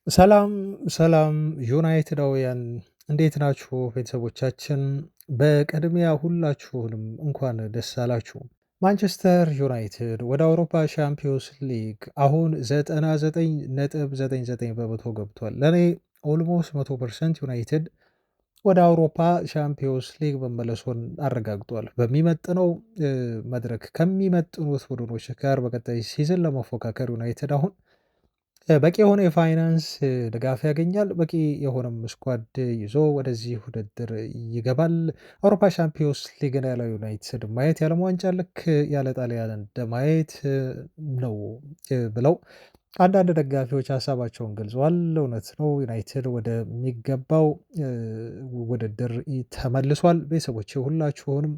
ሰላም ሰላም ዩናይትዳውያን፣ እንዴት ናችሁ ቤተሰቦቻችን? በቅድሚያ ሁላችሁንም እንኳን ደስ አላችሁ። ማንቸስተር ዩናይትድ ወደ አውሮፓ ሻምፒዮንስ ሊግ አሁን 99.99% ገብቷል። ለእኔ almost 100% ዩናይትድ ወደ አውሮፓ ሻምፒዮንስ ሊግ መመለሱን አረጋግጧል። በሚመጥነው መድረክ ከሚመጥኑት ቡድኖች ጋር በቀጣይ season ለመፎካከር ዩናይትድ አሁን በቂ የሆነ የፋይናንስ ድጋፍ ያገኛል። በቂ የሆነም squad ይዞ ወደዚህ ውድድር ይገባል። አውሮፓ ሻምፒዮንስ ሊግን ያለ ዩናይትድ ማየት የዓለም ዋንጫ ልክ ያለ ጣሊያን እንደማየት ነው ብለው አንዳንድ ደጋፊዎች ሀሳባቸውን ገልጸዋል። እውነት ነው፣ ዩናይትድ ወደሚገባው ውድድር ተመልሷል። ቤተሰቦቼ፣ ሁላችሁንም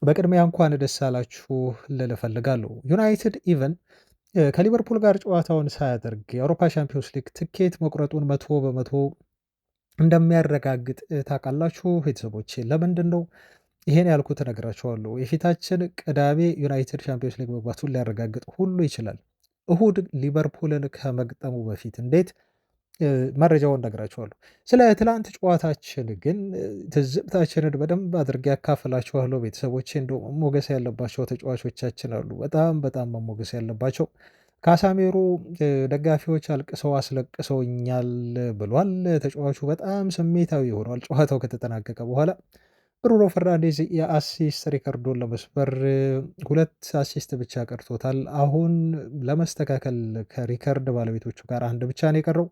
በቅድሚያ እንኳን ደስ አላችሁ ልል እፈልጋለሁ። ዩናይትድ even ከሊቨርፑል ጋር ጨዋታውን ሳያደርግ የአውሮፓ ሻምፒዮንስ ሊግ ትኬት መቁረጡን 100% እንደሚያረጋግጥ ታውቃላችሁ ቤተሰቦቼ። ለምንድን ነው ይሄን ያልኩት እነግራችኋለሁ። የፊታችን ቅዳሜ ዩናይትድ ሻምፒዮንስ ሊግ መግባቱን ሊያረጋግጥ ሁሉ ይችላል። እሁድ ሊቨርፑልን ከመግጠሙ በፊት እንዴት መረጃውን እነግራችኋለሁ። ስለ ትላንት ጨዋታችን ግን ትዝብታችንን በደንብ አድርጌ ያካፍላችኋለሁ ቤተሰቦቼ። እንደው መሞገስ ያለባቸው ተጫዋቾቻችን አሉ፣ በጣም በጣም መሞገስ ያለባቸው። ካሳሜሮ ደጋፊዎች አልቅሰው አስለቅሰውኛል ብሏል። ተጫዋቹ በጣም ስሜታዊ ሆኗል ጨዋታው ከተጠናቀቀ በኋላ። ብሩኖ ፈርናንዴዝ የ assist ሪከርዱን ለመስበር 2 assist ብቻ ቀርቶታል። አሁን ለመስተካከል ከሪከርድ ባለቤቶቹ ጋር አንድ ብቻ ነው የቀረው።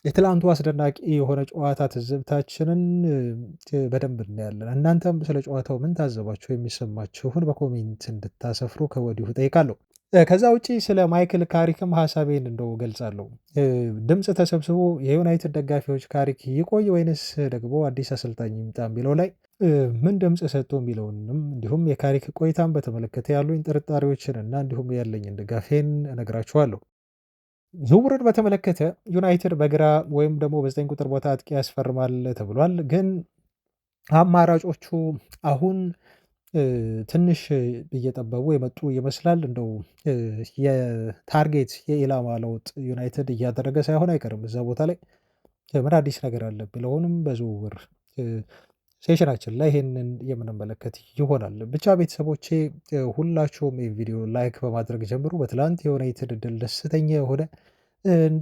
የትላንቱ አስደናቂ የሆነ ጨዋታ ትዝብታችንን በደንብ እናያለን። እናንተም ስለ ጨዋታው ምን ታዘባችሁ? የሚሰማችሁን በ comment እንድታሰፍሩ ከወዲሁ እጠይቃለሁ። ከዛ ውጪ ስለ ማይክል ካሪክም ሀሳቤን እንደው ገልጻለሁ። ድምፅ ተሰብስቦ የዩናይትድ ደጋፊዎች ካሪክ ይቆይ ወይንስ ደግሞ አዲስ አሰልጣኝ ይምጣ የሚለው ላይ ምን ድምፅ ሰጡ የሚለውንም፣ እንዲሁም የካሪክ ቆይታን በተመለከተ ያሉኝ ጥርጣሬዎችን እና እንዲሁም ያለኝን ድጋፌን እነግራችኋለሁ። ዝውውርን በተመለከተ ዩናይትድ በግራ ወይም ደግሞ በ9 ቁጥር ቦታ አጥቂ ያስፈርማል ተብሏል። ግን አማራጮቹ አሁን ትንሽ እየጠበቡ የመጡ ይመስላል። እንደው የ target የኢላማ ለውጥ ዩናይትድ እያደረገ ሳይሆን አይቀርም። እዛ ቦታ ላይ ምን አዲስ ነገር አለ ብለውንም በዝውውር session ኣችን ላይ ይሄንን የምንመለከት ይሆናል። ብቻ ቤተሰቦቼ፣ ሁላችሁም ይህን ቪዲዮ like በማድረግ ጀምሩ። በትላንት የዩናይትድ ድል ደስተኛ የሆነ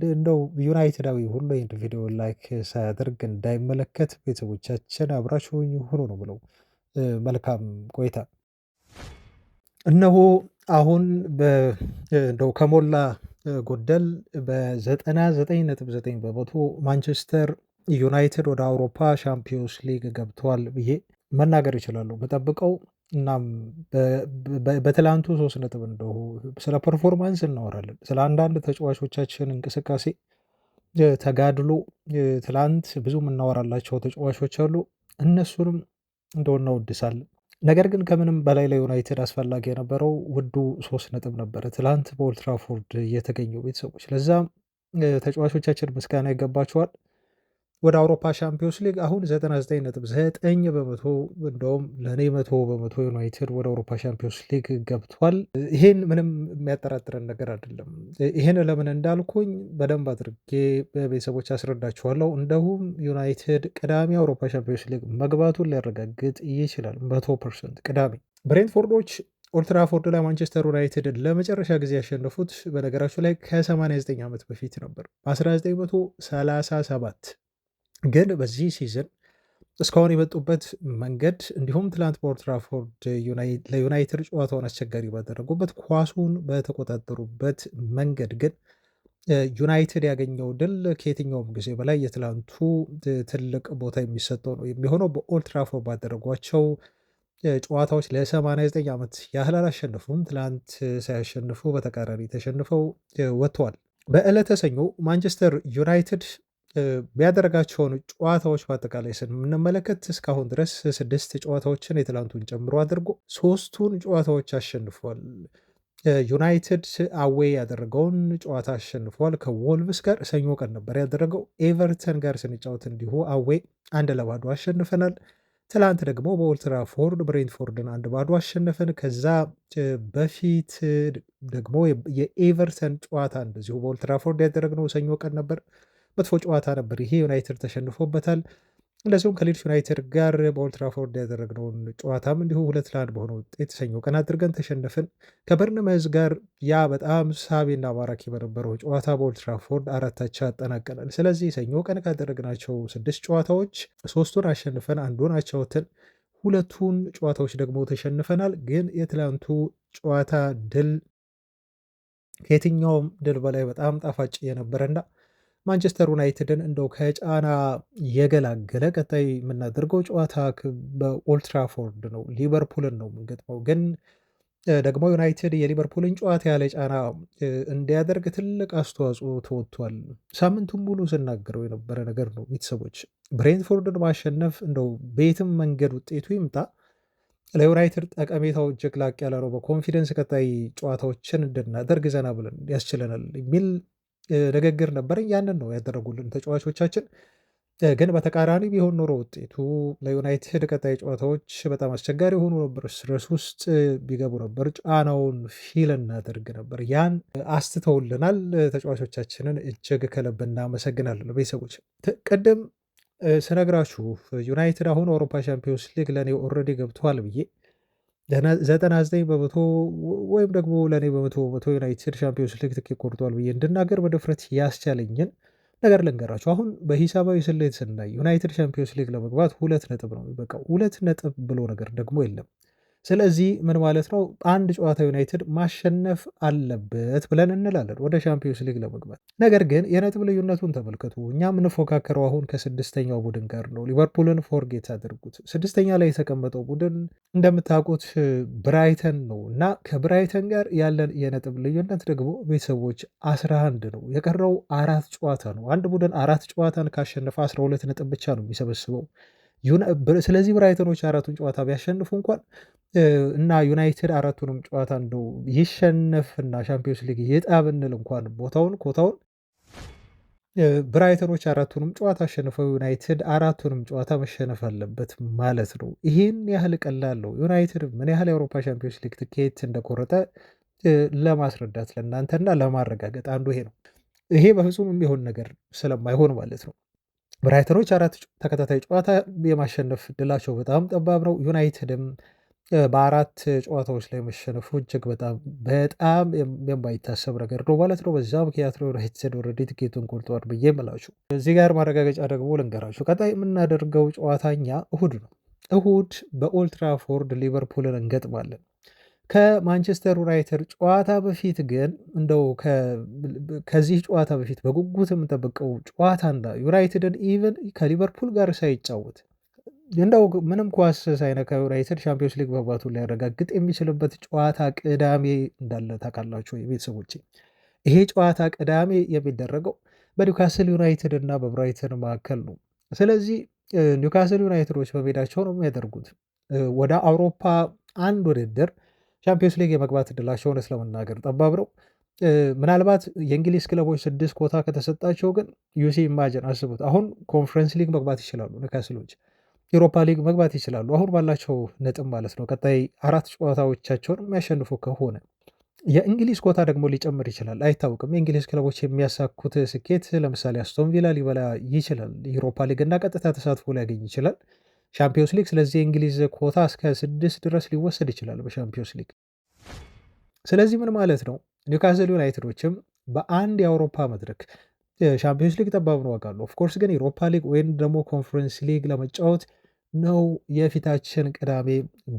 እንደው ዩናይትዳዊ ሁሉ ይህን ቪዲዮ like ሳያደርግ እንዳይመለከት፣ ቤተሰቦቻችን አብራችሁኝ ሁኑ ነው ብለው። መልካም ቆይታ። እነሆ አሁን እንደው ከሞላ ጎደል በ99.9% ማንቸስተር ዩናይትድ ወደ አውሮፓ ሻምፒዮንስ ሊግ ገብተዋል ብዬ መናገር ይችላሉ። በጠብቀው እናም በትላንቱ 3 ነጥብ እንደሁ ስለ performance እናወራለን። ስለ አንዳንድ ተጫዋቾቻችን እንቅስቃሴ፣ ተጋድሎ፣ ትላንት ብዙ የምናወራላቸው ተጫዋቾች አሉ። እነሱንም እንደው እናወድሳለን። ነገር ግን ከምንም በላይ ለዩናይትድ አስፈላጊ የነበረው ውዱ 3 ነጥብ ነበረ ትላንት በኦልትራፎርድ የተገኘው፣ ቤተሰቦች። ለዛም ተጫዋቾቻችን ምስጋና ይገባቸዋል። ወደ አውሮፓ ሻምፒዮንስ ሊግ አሁን 99.9፣ እንደውም ለእኔ 100% ዩናይትድ ወደ አውሮፓ ሻምፒዮንስ ሊግ ገብቷል። ይሄን ምንም የሚያጠራጥረን ነገር አይደለም። ይሄን ለምን እንዳልኩኝ በደንብ አድርጌ በቤተሰቦች አስረዳችኋለሁ። እንደሁም ዩናይትድ ቅዳሜ አውሮፓ ሻምፒዮንስ ሊግ መግባቱን ሊያረጋግጥ ይችላል። 100% ቅዳሜ። ብሬንትፎርዶች ኦልትራፎርድ ላይ ማንቸስተር ዩናይትድን ለመጨረሻ ጊዜ ያሸነፉት በነገራችሁ ላይ ከ89 ዓመት በፊት ነበር፣ በ1937። ግን በዚህ season እስካሁን የመጡበት መንገድ፣ እንዲሁም ትላንት በኦልትራፎርድ ለዩናይትድ ጨዋታውን አስቸጋሪ ባደረጉበት፣ ኳሱን በተቆጣጠሩበት መንገድ ግን ዩናይትድ ያገኘው ድል ከየትኛውም ጊዜ በላይ የትላንቱ ትልቅ ቦታ የሚሰጠው ነው የሚሆነው። በኦልትራፎርድ ባደረጓቸው ጨዋታዎች ለ89 ዓመት ያህል አላሸንፉም። ትላንት ሳያሸንፉ በተቃራኒ ተሸንፈው ወጥተዋል። በዕለተ ሰኞ ማንቸስተር ዩናይትድ ያደረጋቸውን ጨዋታዎች በአጠቃላይ ስንመለከት እስካሁን ድረስ ስድስት ጨዋታዎችን የትላንቱን ጨምሮ አድርጎ ሶስቱን ጨዋታዎች አሸንፏል። ዩናይትድ away ያደረገውን ጨዋታ አሸንፏል። ከዎልቭስ ጋር ሰኞ ቀን ነበር ያደረገው። ኤቨርተን ጋር ስንጫወት እንዲሁ away 1-0 አሸንፈናል። ትላንት ደግሞ በኦልትራፎርድ ብሬንትፎርድን 1-0 አሸነፍን። ከዛ በፊት ደግሞ የኤቨርተን ጨዋታ እንደዚሁ በኦልትራፎርድ ያደረግነው ሰኞ ቀን ነበር። መጥፎ ጨዋታ ነበር ይሄ፣ ዩናይትድ ተሸንፎበታል። እንደዚሁም ከሊድስ ዩናይትድ ጋር በኦልትራፎርድ ያደረግነውን ጨዋታም እንዲሁ 2-1 በሆነ ውጤት ሰኞ ቀን አድርገን ተሸነፍን። ከበርንመዝ ጋር ያ በጣም ሳቢና ማራኪ በነበረው ጨዋታ በኦልትራፎርድ 4 አቻ አጠናቀናል። ስለዚህ ሰኞ ቀን ካደረግናቸው 6 ጨዋታዎች 3ቱን አሸንፈን 1ዱን አቻ ወጥተን 2ቱን ጨዋታዎች ደግሞ ተሸንፈናል። ግን የትላንቱ ጨዋታ ድል ከየትኛውም ድል በላይ በጣም ጣፋጭ የነበረና ማንቸስተር ዩናይትድን እንደው ከጫና የገላገለ ቀጣይ የምናደርገው ጨዋታ በኦልትራፎርድ ነው። ሊቨርፑልን ነው የምንገጥመው። ግን ደግሞ ዩናይትድ የሊቨርፑልን ጨዋታ ያለ ጫና እንዲያደርግ ትልቅ አስተዋጽኦ ተወጥቷል። ሳምንቱን ሙሉ ስናገረው የነበረ ነገር ነው። ቤተሰቦች ብሬንትፎርድን ማሸነፍ እንደው በየትም መንገድ ውጤቱ ይምጣ ለዩናይትድ ጠቀሜታው እጅግ ላቅ ያለ ነው። በ confidence ቀጣይ ጨዋታዎችን እንድናደርግ ዘና ብለን ያስችለናል የሚል ንግግር ነበረኝ። ያንን ነው ያደረጉልን ተጫዋቾቻችን። ግን በተቃራኒ ቢሆን ኖሮ ውጤቱ ለዩናይትድ ቀጣይ ጨዋታዎች በጣም አስቸጋሪ ሆኖ ነበር። stress ውስጥ ቢገቡ ነበር፣ ጫናውን feel እናደርግ ነበር። ያን አስትተውልናል። ተጫዋቾቻችንን እጅግ ከልብ እናመሰግናለን። ቤተሰቦች ቅድም ስነግራችሁ ዩናይትድ አሁን አውሮፓ ሻምፒዮንስ ሊግ ለእኔ already ገብቷል ብዬ 99% ወይም ደግሞ ለእኔ በ100% ዩናይትድ ሻምፒዮንስ ሊግ ትኬት ቆርጧል ብዬ እንድናገር በድፍረት ያስቻለኝን ነገር ልንገራችሁ። አሁን በሂሳባዊ ስሌት ስናይ ዩናይትድ ሻምፒዮንስ ሊግ ለመግባት 2 ነጥብ ነው የሚበቃው። 2 ነጥብ ብሎ ነገር ደግሞ የለም። ስለዚህ ምን ማለት ነው? አንድ ጨዋታ ዩናይትድ ማሸነፍ አለበት ብለን እንላለን ወደ ሻምፒዮንስ ሊግ ለመግባት። ነገር ግን የነጥብ ልዩነቱን ተመልከቱ። እኛ የምንፎካከረው አሁን ከስድስተኛው ቡድን ጋር ነው። ሊቨርፑልን forget አድርጉት። 6ኛ ላይ የተቀመጠው ቡድን እንደምታውቁት ብራይተን ነው እና ከብራይተን ጋር ያለን የነጥብ ልዩነት ደግሞ ቤተሰቦች 11 ነው። የቀረው 4 ጨዋታ ነው። አንድ ቡድን 4 ጨዋታን ካሸነፈ 12 ነጥብ ብቻ ነው የሚሰበስበው። ስለዚህ ብራይተኖች 4ቱን ጨዋታ ቢያሸንፉ እንኳን እና ዩናይትድ 4ቱንም ጨዋታ እንደው ይሸነፍና ሻምፒዮንስ ሊግ ይጣ ብንል እንኳን ቦታውን ኮታውን ብራይተኖች 4ቱንም ጨዋታ አሸንፈው ዩናይትድ 4ቱንም ጨዋታ መሸነፍ አለበት ማለት ነው። ይህን ያህል ቀላል ነው። ዩናይትድ ምን ያህል የአውሮፓ ሻምፒዮንስ ሊግ ትኬት እንደቆረጠ ለማስረዳት ለእናንተና ለማረጋገጥ አንዱ ይሄ ነው። ይሄ በፍጹም የሚሆን ነገር ስለማይሆን ማለት ነው። ብራይተኖች 4 ተከታታይ ጨዋታ የማሸነፍ እድላቸው በጣም ጠባብ ነው። ዩናይትድም በ4 ጨዋታዎች ላይ መሸነፉ እጅግ በጣም በጣም የማይታሰብ ነገር ነው ማለት ነው። በዛ ምክንያት ነው ዩናይትድ already ትኬቱን ቆርጧል ብዬ የምላችሁ። እዚህ ጋር ማረጋገጫ ደግሞ ልንገራችሁ። ቀጣይ የምናደርገው ጨዋታ እኛ እሁድ ነው። እሁድ በኦልትራፎርድ ሊቨርፑልን እንገጥማለን። ከማንቸስተር ዩናይትድ ጨዋታ በፊት ግን እንደው ከዚህ ጨዋታ በፊት በጉጉት የምንጠብቀው ጨዋታና ዩናይትድን even ከሊቨርፑል ጋር ሳይጫወት እንደው ምንም ኳስ ሳይነካ ዩናይትድ ሻምፒዮንስ ሊግ መግባቱን ሊያረጋግጥ የሚችልበት ጨዋታ ቅዳሜ እንዳለ ታውቃላችሁ ቤተሰቦቼ። ይሄ ጨዋታ ቅዳሜ የሚደረገው በኒውካስል ዩናይትድ እና በብራይተን መካከል ነው። ስለዚህ ኒውካስል ዩናይትዶች በሜዳቸው ነው የሚያደርጉት። ወደ አውሮፓ አንድ ውድድር ሻምፒዮንስ ሊግ የመግባት እድላቸውን ስለመናገር ጠባብ ነው። ምናልባት የእንግሊዝ ክለቦች 6 ኮታ ከተሰጣቸው ግን you see imagine አስቡት። አሁን ኮንፈረንስ ሊግ መግባት ይችላሉ ኒውካስሎች፣ ዩሮፓ ሊግ መግባት ይችላሉ አሁን ባላቸው ነጥብ ማለት ነው። ቀጣይ 4 ጨዋታዎቻቸውን የሚያሸንፉ ከሆነ የእንግሊዝ ኮታ ደግሞ ሊጨምር ይችላል፣ አይታወቅም። የእንግሊዝ ክለቦች የሚያሳኩት ስኬት ለምሳሌ አስቶን ቪላ ሊበላ ይችላል ዩሮፓ ሊግ እና ቀጥታ ተሳትፎ ሊያገኝ ይችላል ሻምፒዮንስ ሊግ። ስለዚህ የእንግሊዝ ኮታ እስከ 6 ድረስ ሊወሰድ ይችላል በሻምፒዮንስ ሊግ። ስለዚህ ምን ማለት ነው? ኒውካስል ዩናይትዶችም በአንድ የአውሮፓ መድረክ ሻምፒዮንስ ሊግ ጠባብ ነው አውቃለሁ፣ of course ግን ዩሮፓ ሊግ ወይም ደግሞ ኮንፈረንስ ሊግ ለመጫወት ነው የፊታችን ቅዳሜ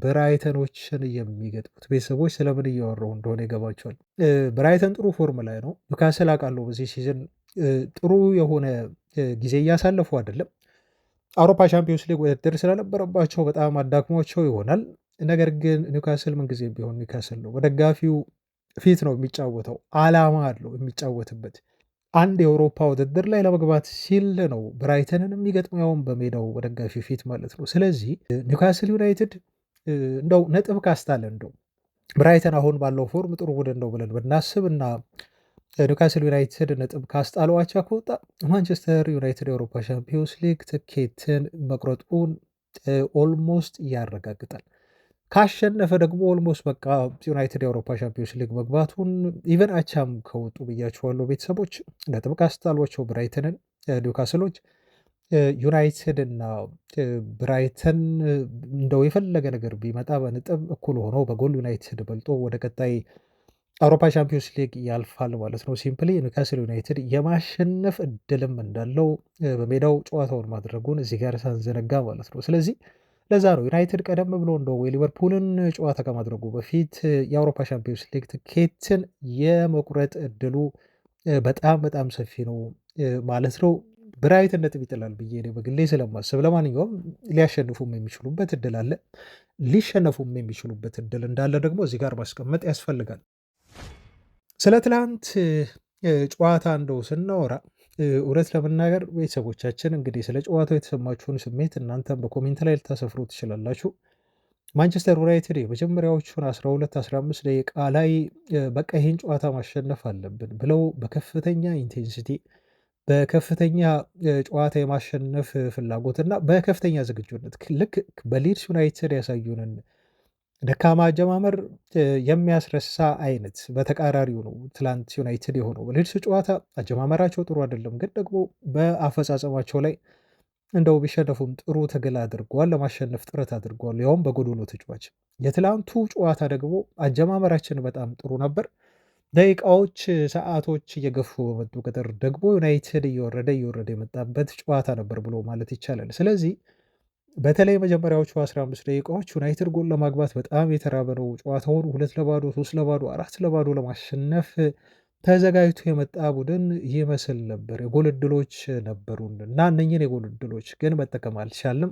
ብራይተኖችን የሚገጥሙት። ቤተሰቦች ስለምን እያወራሁ እንደሆነ ይገባቸዋል። ብራይተን ጥሩ form ላይ ነው። ኒውካስል አውቃለሁ በዚህ season ጥሩ የሆነ ጊዜ እያሳለፉ አይደለም። አውሮፓ ሻምፒዮንስ ሊግ ውድድር ስለነበረባቸው በጣም አዳክሟቸው ይሆናል። ነገር ግን ኒውካስል ምንጊዜም ቢሆን ኒውካስል ነው። በደጋፊው ፊት ነው የሚጫወተው። አላማ አለው የሚጫወትበት። አንድ የአውሮፓ ውድድር ላይ ለመግባት ሲል ነው ብራይተንን የሚገጥመው ያውም በሜዳው በደጋፊው ፊት ማለት ነው። ስለዚህ ኒውካስል ዩናይትድ እንደው ነጥብ ካስጣለ እንደው ብራይተን አሁን ባለው form ጥሩ ቡድን ነው ብለን ብናስብ እና ኒውካስል ዩናይትድ ነጥብ ካስጣለው አቻ ከወጣ ማንቸስተር ዩናይትድ የአውሮፓ ሻምፒዮንስ ሊግ ትኬትን መቁረጡን Almost ያረጋግጣል። ካሸነፈ ደግሞ almost በቃ ዩናይትድ የአውሮፓ ሻምፒዮንስ ሊግ መግባቱን፣ even አቻም ከወጡ ብያቸዋለሁ ቤተሰቦች፣ ነጥብ ካስጣሏቸው ብራይተንን ኒውካስሎች፣ ዩናይትድ እና ብራይተን እንደው የፈለገ ነገር ቢመጣ በነጥብ እኩል ሆኖ በጎል ዩናይትድ በልጦ ወደ ቀጣይ አውሮፓ ሻምፒዮንስ ሊግ ያልፋል ማለት ነው። Simply ኒውካስል ዩናይትድ የማሸነፍ እድልም እንዳለው በሜዳው ጨዋታውን ማድረጉን እዚህ ጋር ሳንዘነጋ ማለት ነው። ስለዚህ ለዛ ነው ዩናይትድ ቀደም ብሎ እንደው የሊቨርፑልን ጨዋታ ከማድረጉ በፊት የአውሮፓ ሻምፒዮንስ ሊግ ትኬትን የመቁረጥ እድሉ በጣም በጣም ሰፊ ነው ማለት ነው። ብራይተን ነጥብ ይጥላል ብዬ እኔ በግሌ ስለማስብ፣ ለማንኛውም ሊያሸንፉም የሚችሉበት እድል አለ፣ ሊሸነፉም የሚችሉበት እድል እንዳለ ደግሞ እዚህ ጋር ማስቀመጥ ያስፈልጋል። ስለ ትላንት ጨዋታ እንደው ስናወራ፣ እውነት ለመናገር ቤተሰቦቻችን፣ እንግዲህ ስለ ጨዋታው የተሰማችሁን ስሜት እናንተም በ comment ላይ ልታሰፍሩ ትችላላችሁ። ማንቸስተር ዩናይትድ የመጀመሪያዎቹን 12 15 ደቂቃ ላይ በቃ ይህን ጨዋታ ማሸነፍ አለብን ብለው በከፍተኛ intensity፣ በከፍተኛ ጨዋታ የማሸነፍ ፍላጎት እና በከፍተኛ ዝግጁነት ልክ በሊድስ ዩናይትድ ያሳዩንን ደካማ አጀማመር የሚያስረሳ አይነት በተቃራኒው ነው ትላንት ዩናይትድ የሆነው። በሊድስ ጨዋታ አጀማመራቸው ጥሩ አይደለም፣ ግን ደግሞ በአፈጻጸማቸው ላይ እንደው ቢሸነፉም ጥሩ ትግል አድርገዋል፣ ለማሸነፍ ጥረት አድርገዋል፣ ያውም በጎዶሎ ተጫዋች። የትላንቱ ጨዋታ ደግሞ አጀማመራችን በጣም ጥሩ ነበር። ደቂቃዎች፣ ሰዓቶች እየገፉ በመጡ ቁጥር ደግሞ ዩናይትድ እየወረደ እየወረደ የመጣበት ጨዋታ ነበር ብሎ ማለት ይቻላል። ስለዚህ በተለይ የመጀመሪያዎቹ 15 ደቂቃዎች ዩናይትድ ጎል ለማግባት በጣም የተራበ ነው። ጨዋታውን 2-0፣ 3-0፣ 4-0 ለማሸነፍ ተዘጋጅቶ የመጣ ቡድን ይመስል ነበር። የጎል እድሎች ነበሩን እና እነኝን የጎል እድሎች ግን መጠቀም አልቻልም።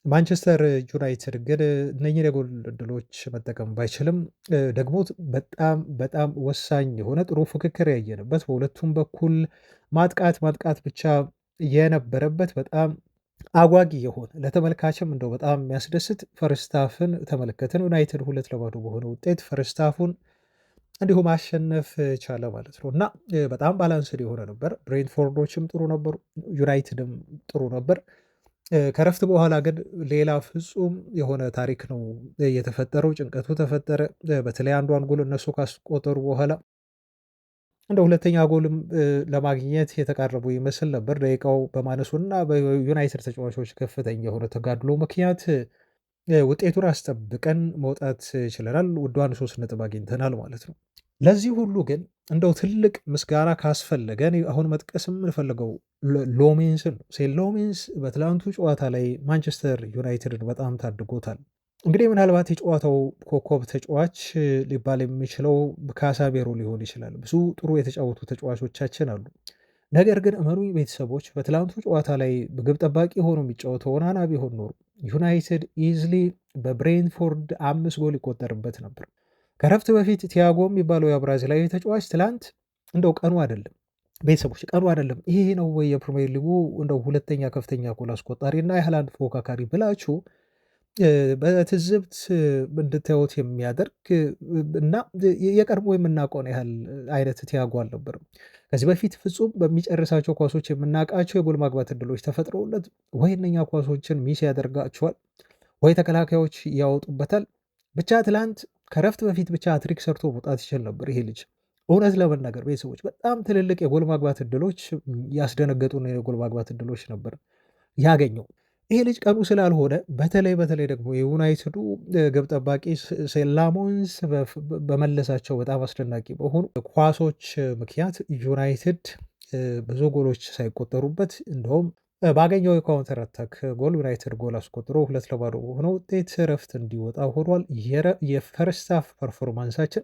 ማንቸስተር ዩናይትድ ግን እነኝን የጎል እድሎች መጠቀም ባይችልም ደግሞ በጣም በጣም ወሳኝ የሆነ ጥሩ ፉክክር ያየንበት፣ በሁለቱም በኩል ማጥቃት ማጥቃት ብቻ የነበረበት፣ በጣም አጓጊ የሆነ፣ ለተመልካችም እንደው በጣም የሚያስደስት first half ን ተመለከትን። ዩናይትድ 2-0 በሆነ ውጤት first half ኡን እንዲሁ ማሸነፍ ቻለ ማለት ነው እና በጣም balanced የሆነ ነበር። ብሬንትፎርዶችም ጥሩ ነበሩ፣ ዩናይትድም ጥሩ ነበር። ከረፍት በኋላ ግን ሌላ ፍጹም የሆነ ታሪክ ነው የተፈጠረው። ጭንቀቱ ተፈጠረ። በተለይ አንዷን ጎል እነሱ ካስቆጠሩ በኋላ እንደ ሁለተኛ ጎልም ለማግኘት የተቃረቡ ይመስል ነበር። ደቂቃው በማነሱና በዩናይትድ ተጫዋቾች ከፍተኛ የሆነ ተጋድሎ ምክንያት ውጤቱን አስጠብቀን መውጣት ችለናል። ውዷን 3 ነጥብ አግኝተናል ማለት ነው። ለዚህ ሁሉ ግን እንደው ትልቅ ምስጋና ካስፈለገን አሁን መጥቀስ የምንፈልገው ሎሜንስን ነው። ሴን ሎሜንስ በትላንቱ ጨዋታ ላይ ማንቸስተር ዩናይትድን በጣም ታድጎታል። እንግዲህ ምናልባት የጨዋታው ኮከብ ተጫዋች ሊባል የሚችለው ካሳሜሮ ሊሆን ይችላል። ብዙ ጥሩ የተጫወቱ ተጫዋቾቻችን አሉ። ነገር ግን እመኑኝ ቤተሰቦች፣ በትላንቱ ጨዋታ ላይ ግብ ጠባቂ ሆኖ የሚጫወተው ኦናና ቢሆን ኖሮ ዩናይትድ easily በብሬንትፎርድ 5 ጎል ይቆጠርበት ነበር። ከረፍት በፊት ቲያጎ የሚባለው የብራዚላዊ ተጫዋች ትላንት እንደው ቀኑ አይደለም ቤተሰቦች፣ ቀኑ አይደለም። ይሄ ነው ወይ የፕሪሚየር ሊጉ እንደው ሁለተኛ ከፍተኛ ጎል አስቆጣሪ እና የሃላንድ ተፎካካሪ ብላችሁ በትዝብት እንድታዩት የሚያደርግ እና የቀድሞ የምናውቀውን ያህል አይነት ቲያጎ አልነበርም። ከዚህ በፊት ፍጹም በሚጨርሳቸው ኳሶች የምናውቃቸው የጎል ማግባት እድሎች ተፈጥረውለት ወይ እነኛ ኳሶችን miss ያደርጋቸዋል ወይ ተከላካዮች ያወጡበታል። ብቻ ትላንት ከረፍት በፊት ብቻ ሃትሪክ ሰርቶ መውጣት ይችል ነበር ይሄ ልጅ። እውነት ለመናገር ቤተሰቦች፣ በጣም ትልልቅ የጎል ማግባት እድሎች፣ ያስደነገጡን የጎል ማግባት እድሎች ነበር ያገኘው። ይሄ ልጅ ቀኑ ስላልሆነ በተለይ በተለይ ደግሞ የዩናይትዱ ግብ ጠባቂ ሴን ላሞንስ በመለሳቸው በጣም አስደናቂ በሆኑ ኳሶች ምክንያት ዩናይትድ ብዙ ጎሎች ሳይቆጠሩበት እንደውም ባገኘው የ counter attack ጎል ዩናይትድ ጎል አስቆጥሮ 2-0 በሆነ ውጤት እረፍት እንዲወጣ ሆኗል። የ first half performance ኣችን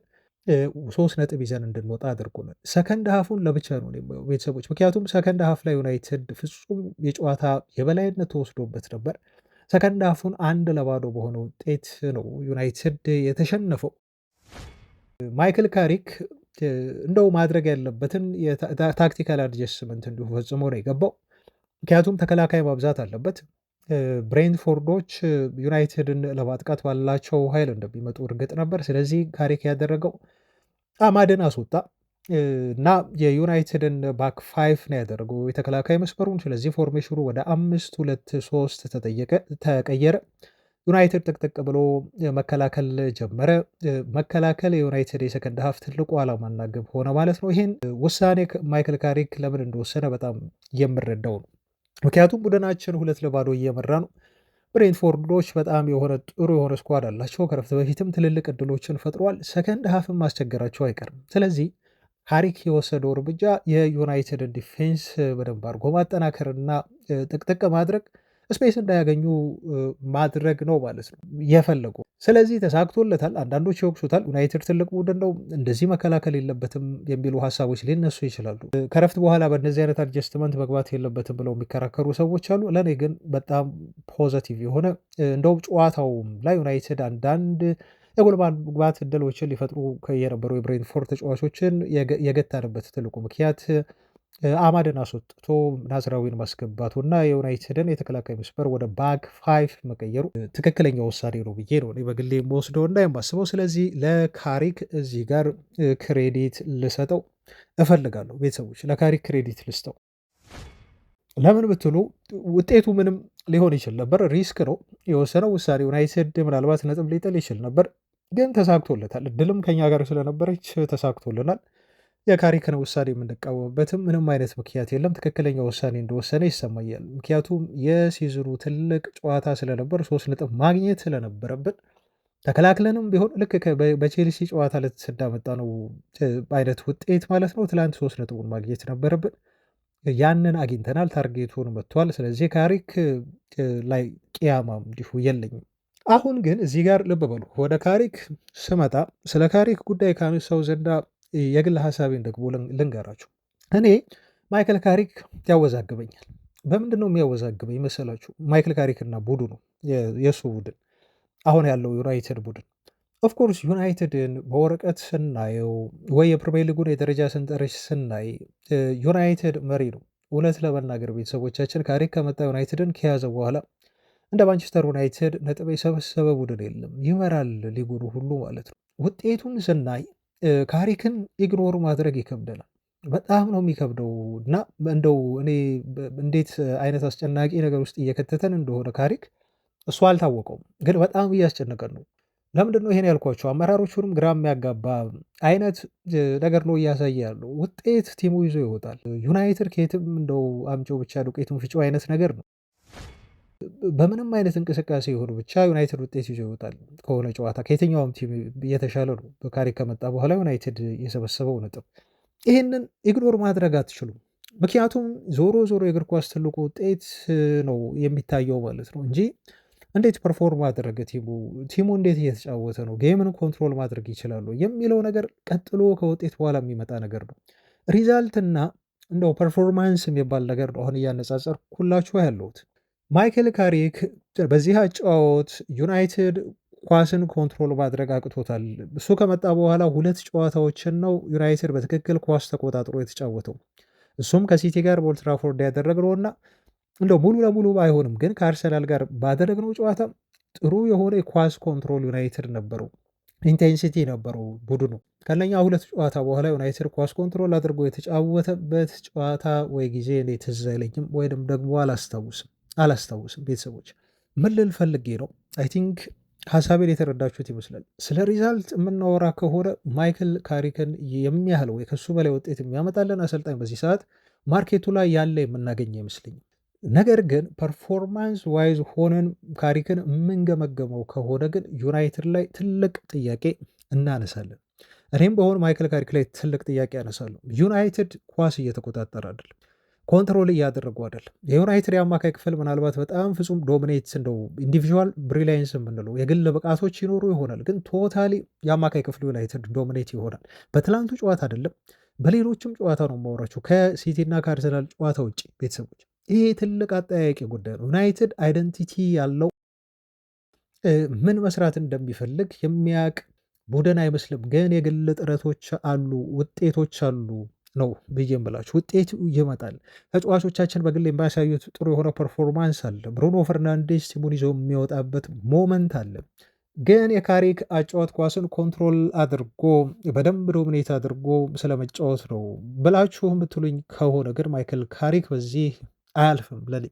3 ነጥብ ይዘን እንድንወጣ አድርጎናል። Second half ኡን ለብቻ ነው ቤተሰቦች፣ ምክንያቱም second half ላይ ዩናይትድ ፍጹም የጨዋታ የበላይነት ተወስዶበት ነበር። Second half ኡን 1-0 በሆነ ውጤት ነው ዩናይትድ የተሸነፈው። ማይክል ካሪክ እንደው ማድረግ ያለበትን የ tactical adjustment እንዲሁ ፈጽሞ ነው የገባው። ምክንያቱም ተከላካይ ማብዛት አለበት። ብሬንትፎርዶች ዩናይትድን ለማጥቃት ባላቸው ኃይል እንደሚመጡ እርግጥ ነበር። ስለዚህ ካሪክ ያደረገው አማድን አስወጣ። እና የዩናይትድን back five ነው ያደረገው የተከላካይ መስመሩን። ስለዚህ formation ኑ ወደ 5-2-3 ተቀየረ። ዩናይትድ ጥቅጥቅ ብሎ መከላከል ጀመረ። መከላከል የዩናይትድ የ second half ትልቁ ዓላማና ግብ ሆነ ማለት ነው። ይህን ውሳኔ ማይክል ካሪክ ለምን እንደወሰነ በጣም የምረዳው ነው። ምክንያቱም ቡድናችን 2-0 እየመራ ነው። ብሬንትፎርዶች በጣም የሆነ ጥሩ የሆነ squad አላቸው። ከረፍት በፊትም ትልልቅ እድሎችን ፈጥሯል። second half ም ማስቸገራቸው አይቀርም። ስለዚህ ካሪክ የወሰደው እርምጃ የዩናይትድን defense በደንብ አድርጎ ማጠናከርና ጥቅጥቅ ማድረግ፣ space እንዳያገኙ ማድረግ ነው ማለት ነው የፈለጉ። ስለዚህ ተሳክቶለታል። አንዳንዶች ይወቅሱታል። ዩናይትድ ትልቅ ቡድን ነው፣ እንደዚህ መከላከል የለበትም የሚሉ ሀሳቦች ሊነሱ ይችላሉ። ከረፍት በኋላ በእነዚህ አይነት adjustment መግባት የለበትም ብለው የሚከራከሩ ሰዎች አሉ። ለእኔ ግን በጣም positive የሆነ፣ እንደውም ጨዋታውም ላይ ዩናይትድ አንዳንድ የጎል ማግባት እድሎችን ሊፈጥሩ የነበሩ የብሬንትፎርድ ተጫዋቾችን የገታንበት ትልቁ ምክንያት አማድን አስወጥቶ ናዝራዊን ማስገባቱ እና የዩናይትድን የተከላካይ መስመር ወደ back five መቀየሩ ትክክለኛ ውሳኔ ነው ብዬ ነው በግሌ የምወስደው እና የማስበው። ስለዚህ ለካሪክ እዚህ ጋር credit ልሰጠው እፈልጋለሁ። ቤተሰቦች፣ ለካሪክ credit ልስጠው። ለምን ብትሉ ውጤቱ ምንም ሊሆን ይችል ነበር። Risk ነው የወሰነው ውሳኔ። ዩናይትድ ምናልባት ነጥብ ሊጥል ይችል ነበር፣ ግን ተሳክቶለታል። እድልም ከኛ ጋር ስለነበረች ተሳክቶልናል። የካሪክን ውሳኔ የምንቃወምበትም ምንም አይነት ምክንያት የለም። ትክክለኛ ውሳኔ እንደወሰነ ይሰማኛል። ምክንያቱም የ season ኑ ትልቅ ጨዋታ ስለነበር፣ 3 ነጥብ ማግኘት ስለነበረብን፣ ተከላክለንም ቢሆን ልክ በቼልሲ ጨዋታ ዕለት እንዳመጣነው አይነት ውጤት ማለት ነው። ትላንት 3 ነጥቡን ማግኘት ነበረብን። ያንን አግኝተናል። Target ኡን መትቷል። ስለዚህ ካሪክ ላይ ቅያማም እንዲሁ የለኝም። አሁን ግን እዚህ ጋር ልብ በሉ። ወደ ካሪክ ስመጣ፣ ስለ ካሪክ ጉዳይ ካነሳው ዘንዳ የግል ሀሳቤን ደግሞ ልንገራችሁ። እኔ ማይክል ካሪክ ያወዛግበኛል። በምንድን ነው የሚያወዛግበኝ መሰላችሁ? ማይክል ካሪክ እና ቡድኑ፣ የእሱ ቡድን፣ አሁን ያለው ዩናይትድ ቡድን፣ of course ዩናይትድን በወረቀት ስናየው ወይ የፕሪሚየር ሊጉን የደረጃ ሰንጠረዥ ስናይ ዩናይትድ መሪ ነው። እውነት ለመናገር ቤተሰቦቻችን፣ ካሪክ ከመጣ፣ ዩናይትድን ከያዘ በኋላ እንደ ማንቸስተር ዩናይትድ ነጥብ የሰበሰበ ቡድን የለም። ይመራል ሊጉን ሁሉ ማለት ነው። ውጤቱን ስናይ ካሪክን ignore ማድረግ ይከብደናል። በጣም ነው የሚከብደው እና እንደው እኔ እንዴት አይነት አስጨናቂ ነገር ውስጥ እየከተተን እንደሆነ ካሪክ እሱ አልታወቀውም፣ ግን በጣም እያስጨነቀን ነው። ለምንድን ነው ይሄን ያልኳቸው? አመራሮቹንም ግራ የሚያጋባ አይነት ነገር ነው እያሳየ ያለው። ውጤት team ኡ ይዞ ይወጣል። ዩናይትድ ከየትም እንደው አምጪው ብቻ ዱቄቱን ፍጪው አይነት ነገር ነው። በምንም አይነት እንቅስቃሴ ይሁን ብቻ ዩናይትድ ውጤት ይዞ ይወጣል ከሆነ ጨዋታ፣ ከየትኛውም team እየተሻለ ነው። በካሪክ ከመጣ በኋላ ዩናይትድ የሰበሰበው ነጥብ፣ ይህንን ignore ማድረግ አትችሉም። ምክንያቱም ዞሮ ዞሮ የእግር ኳስ ትልቁ ውጤት ነው የሚታየው ማለት ነው እንጂ እንዴት perform አደረገ team ኡ፣ team ኡ እንዴት እየተጫወተ ነው፣ game ን control ማድረግ ይችላሉ የሚለው ነገር ቀጥሎ ከውጤት በኋላ የሚመጣ ነገር ነው። Result ና እንደው performance የሚባል ነገር ነው አሁን እያነጻጸርኩላችሁ ያለሁት። ማይክል ካሪክ በዚህ አጨዋወት ዩናይትድ ኳስን control ማድረግ አቅቶታል። እሱ ከመጣ በኋላ ሁለት ጨዋታዎችን ነው ዩናይትድ በትክክል ኳስ ተቆጣጥሮ የተጫወተው። እሱም ከሲቲ ጋር በኦልድትራፎርድ ያደረግነውና እንደው ሙሉ ለሙሉ ባይሆንም ግን ከአርሰናል ጋር ባደረግነው ጨዋታ ጥሩ የሆነ የኳስ control ዩናይትድ ነበረው። Intensity ነበረው ቡድኑ። ከነኛ ሁለት ጨዋታ በኋላ ዩናይትድ ኳስ control አድርጎ የተጫወተበት ጨዋታ ወይ ጊዜ እኔ ትዝ አይለኝም ወይንም ደግሞ አላስታውስም። ቤተሰቦች፣ ምን ልል ፈልጌ ነው? I think ሀሳቤን የተረዳችሁት ይመስላል። ስለ result የምናወራ ከሆነ ማይክል ካሪክን የሚያህል ወይ ከሱ በላይ ውጤት የሚያመጣልን አሰልጣኝ በዚህ ሰዓት market ኡ ላይ ያለ የምናገኝ አይመስለኝም። ነገር ግን performance wise ሆነን ካሪክን የምንገመገመው ከሆነ ግን ዩናይትድ ላይ ትልቅ ጥያቄ እናነሳለን። እኔም በሆን ማይክል ካሪክ ላይ ትልቅ ጥያቄ ያነሳለሁ። ዩናይትድ ኳስ እየተቆጣጠረ አይደለም፣ control እያደረጉ አይደለም። የዩናይትድ የአማካይ ክፍል ምናልባት በጣም ፍጹም dominate፣ እንደው individual brilliance የምንለው የግል ብቃቶች ይኖሩ ይሆናል፣ ግን totally የአማካይ ክፍሉ ዩናይትድ dominate ይሆናል። በትላንቱ ጨዋታ አይደለም፣ በሌሎችም ጨዋታ ነው የማወራቸው ከሲቲ እና ከአርሰናል ጨዋታ ውጭ። ቤተሰቦች፣ ይሄ ትልቅ አጠያያቂ ጉዳይ ነው። ዩናይትድ identity ያለው፣ ምን መስራት እንደሚፈልግ የሚያውቅ ቡድን አይመስልም። ግን የግል ጥረቶች አሉ፣ ውጤቶች አሉ ነው ብዬ የምላችሁ። ውጤቱ ይመጣል። ተጫዋቾቻችን በግል የሚያሳዩት ጥሩ የሆነ performance አለ። ብሩኖ ፈርናንዴስ team ኡን ይዞ የሚወጣበት moment አለ። ግን የካሪክ አጨዋወት ኳስን control አድርጎ በደንብ dominate አድርጎ ስለመጫወት ነው ብላችሁ የምትሉኝ ከሆነ ግን ማይክል ካሪክ በዚህ አያልፍም። ለኔ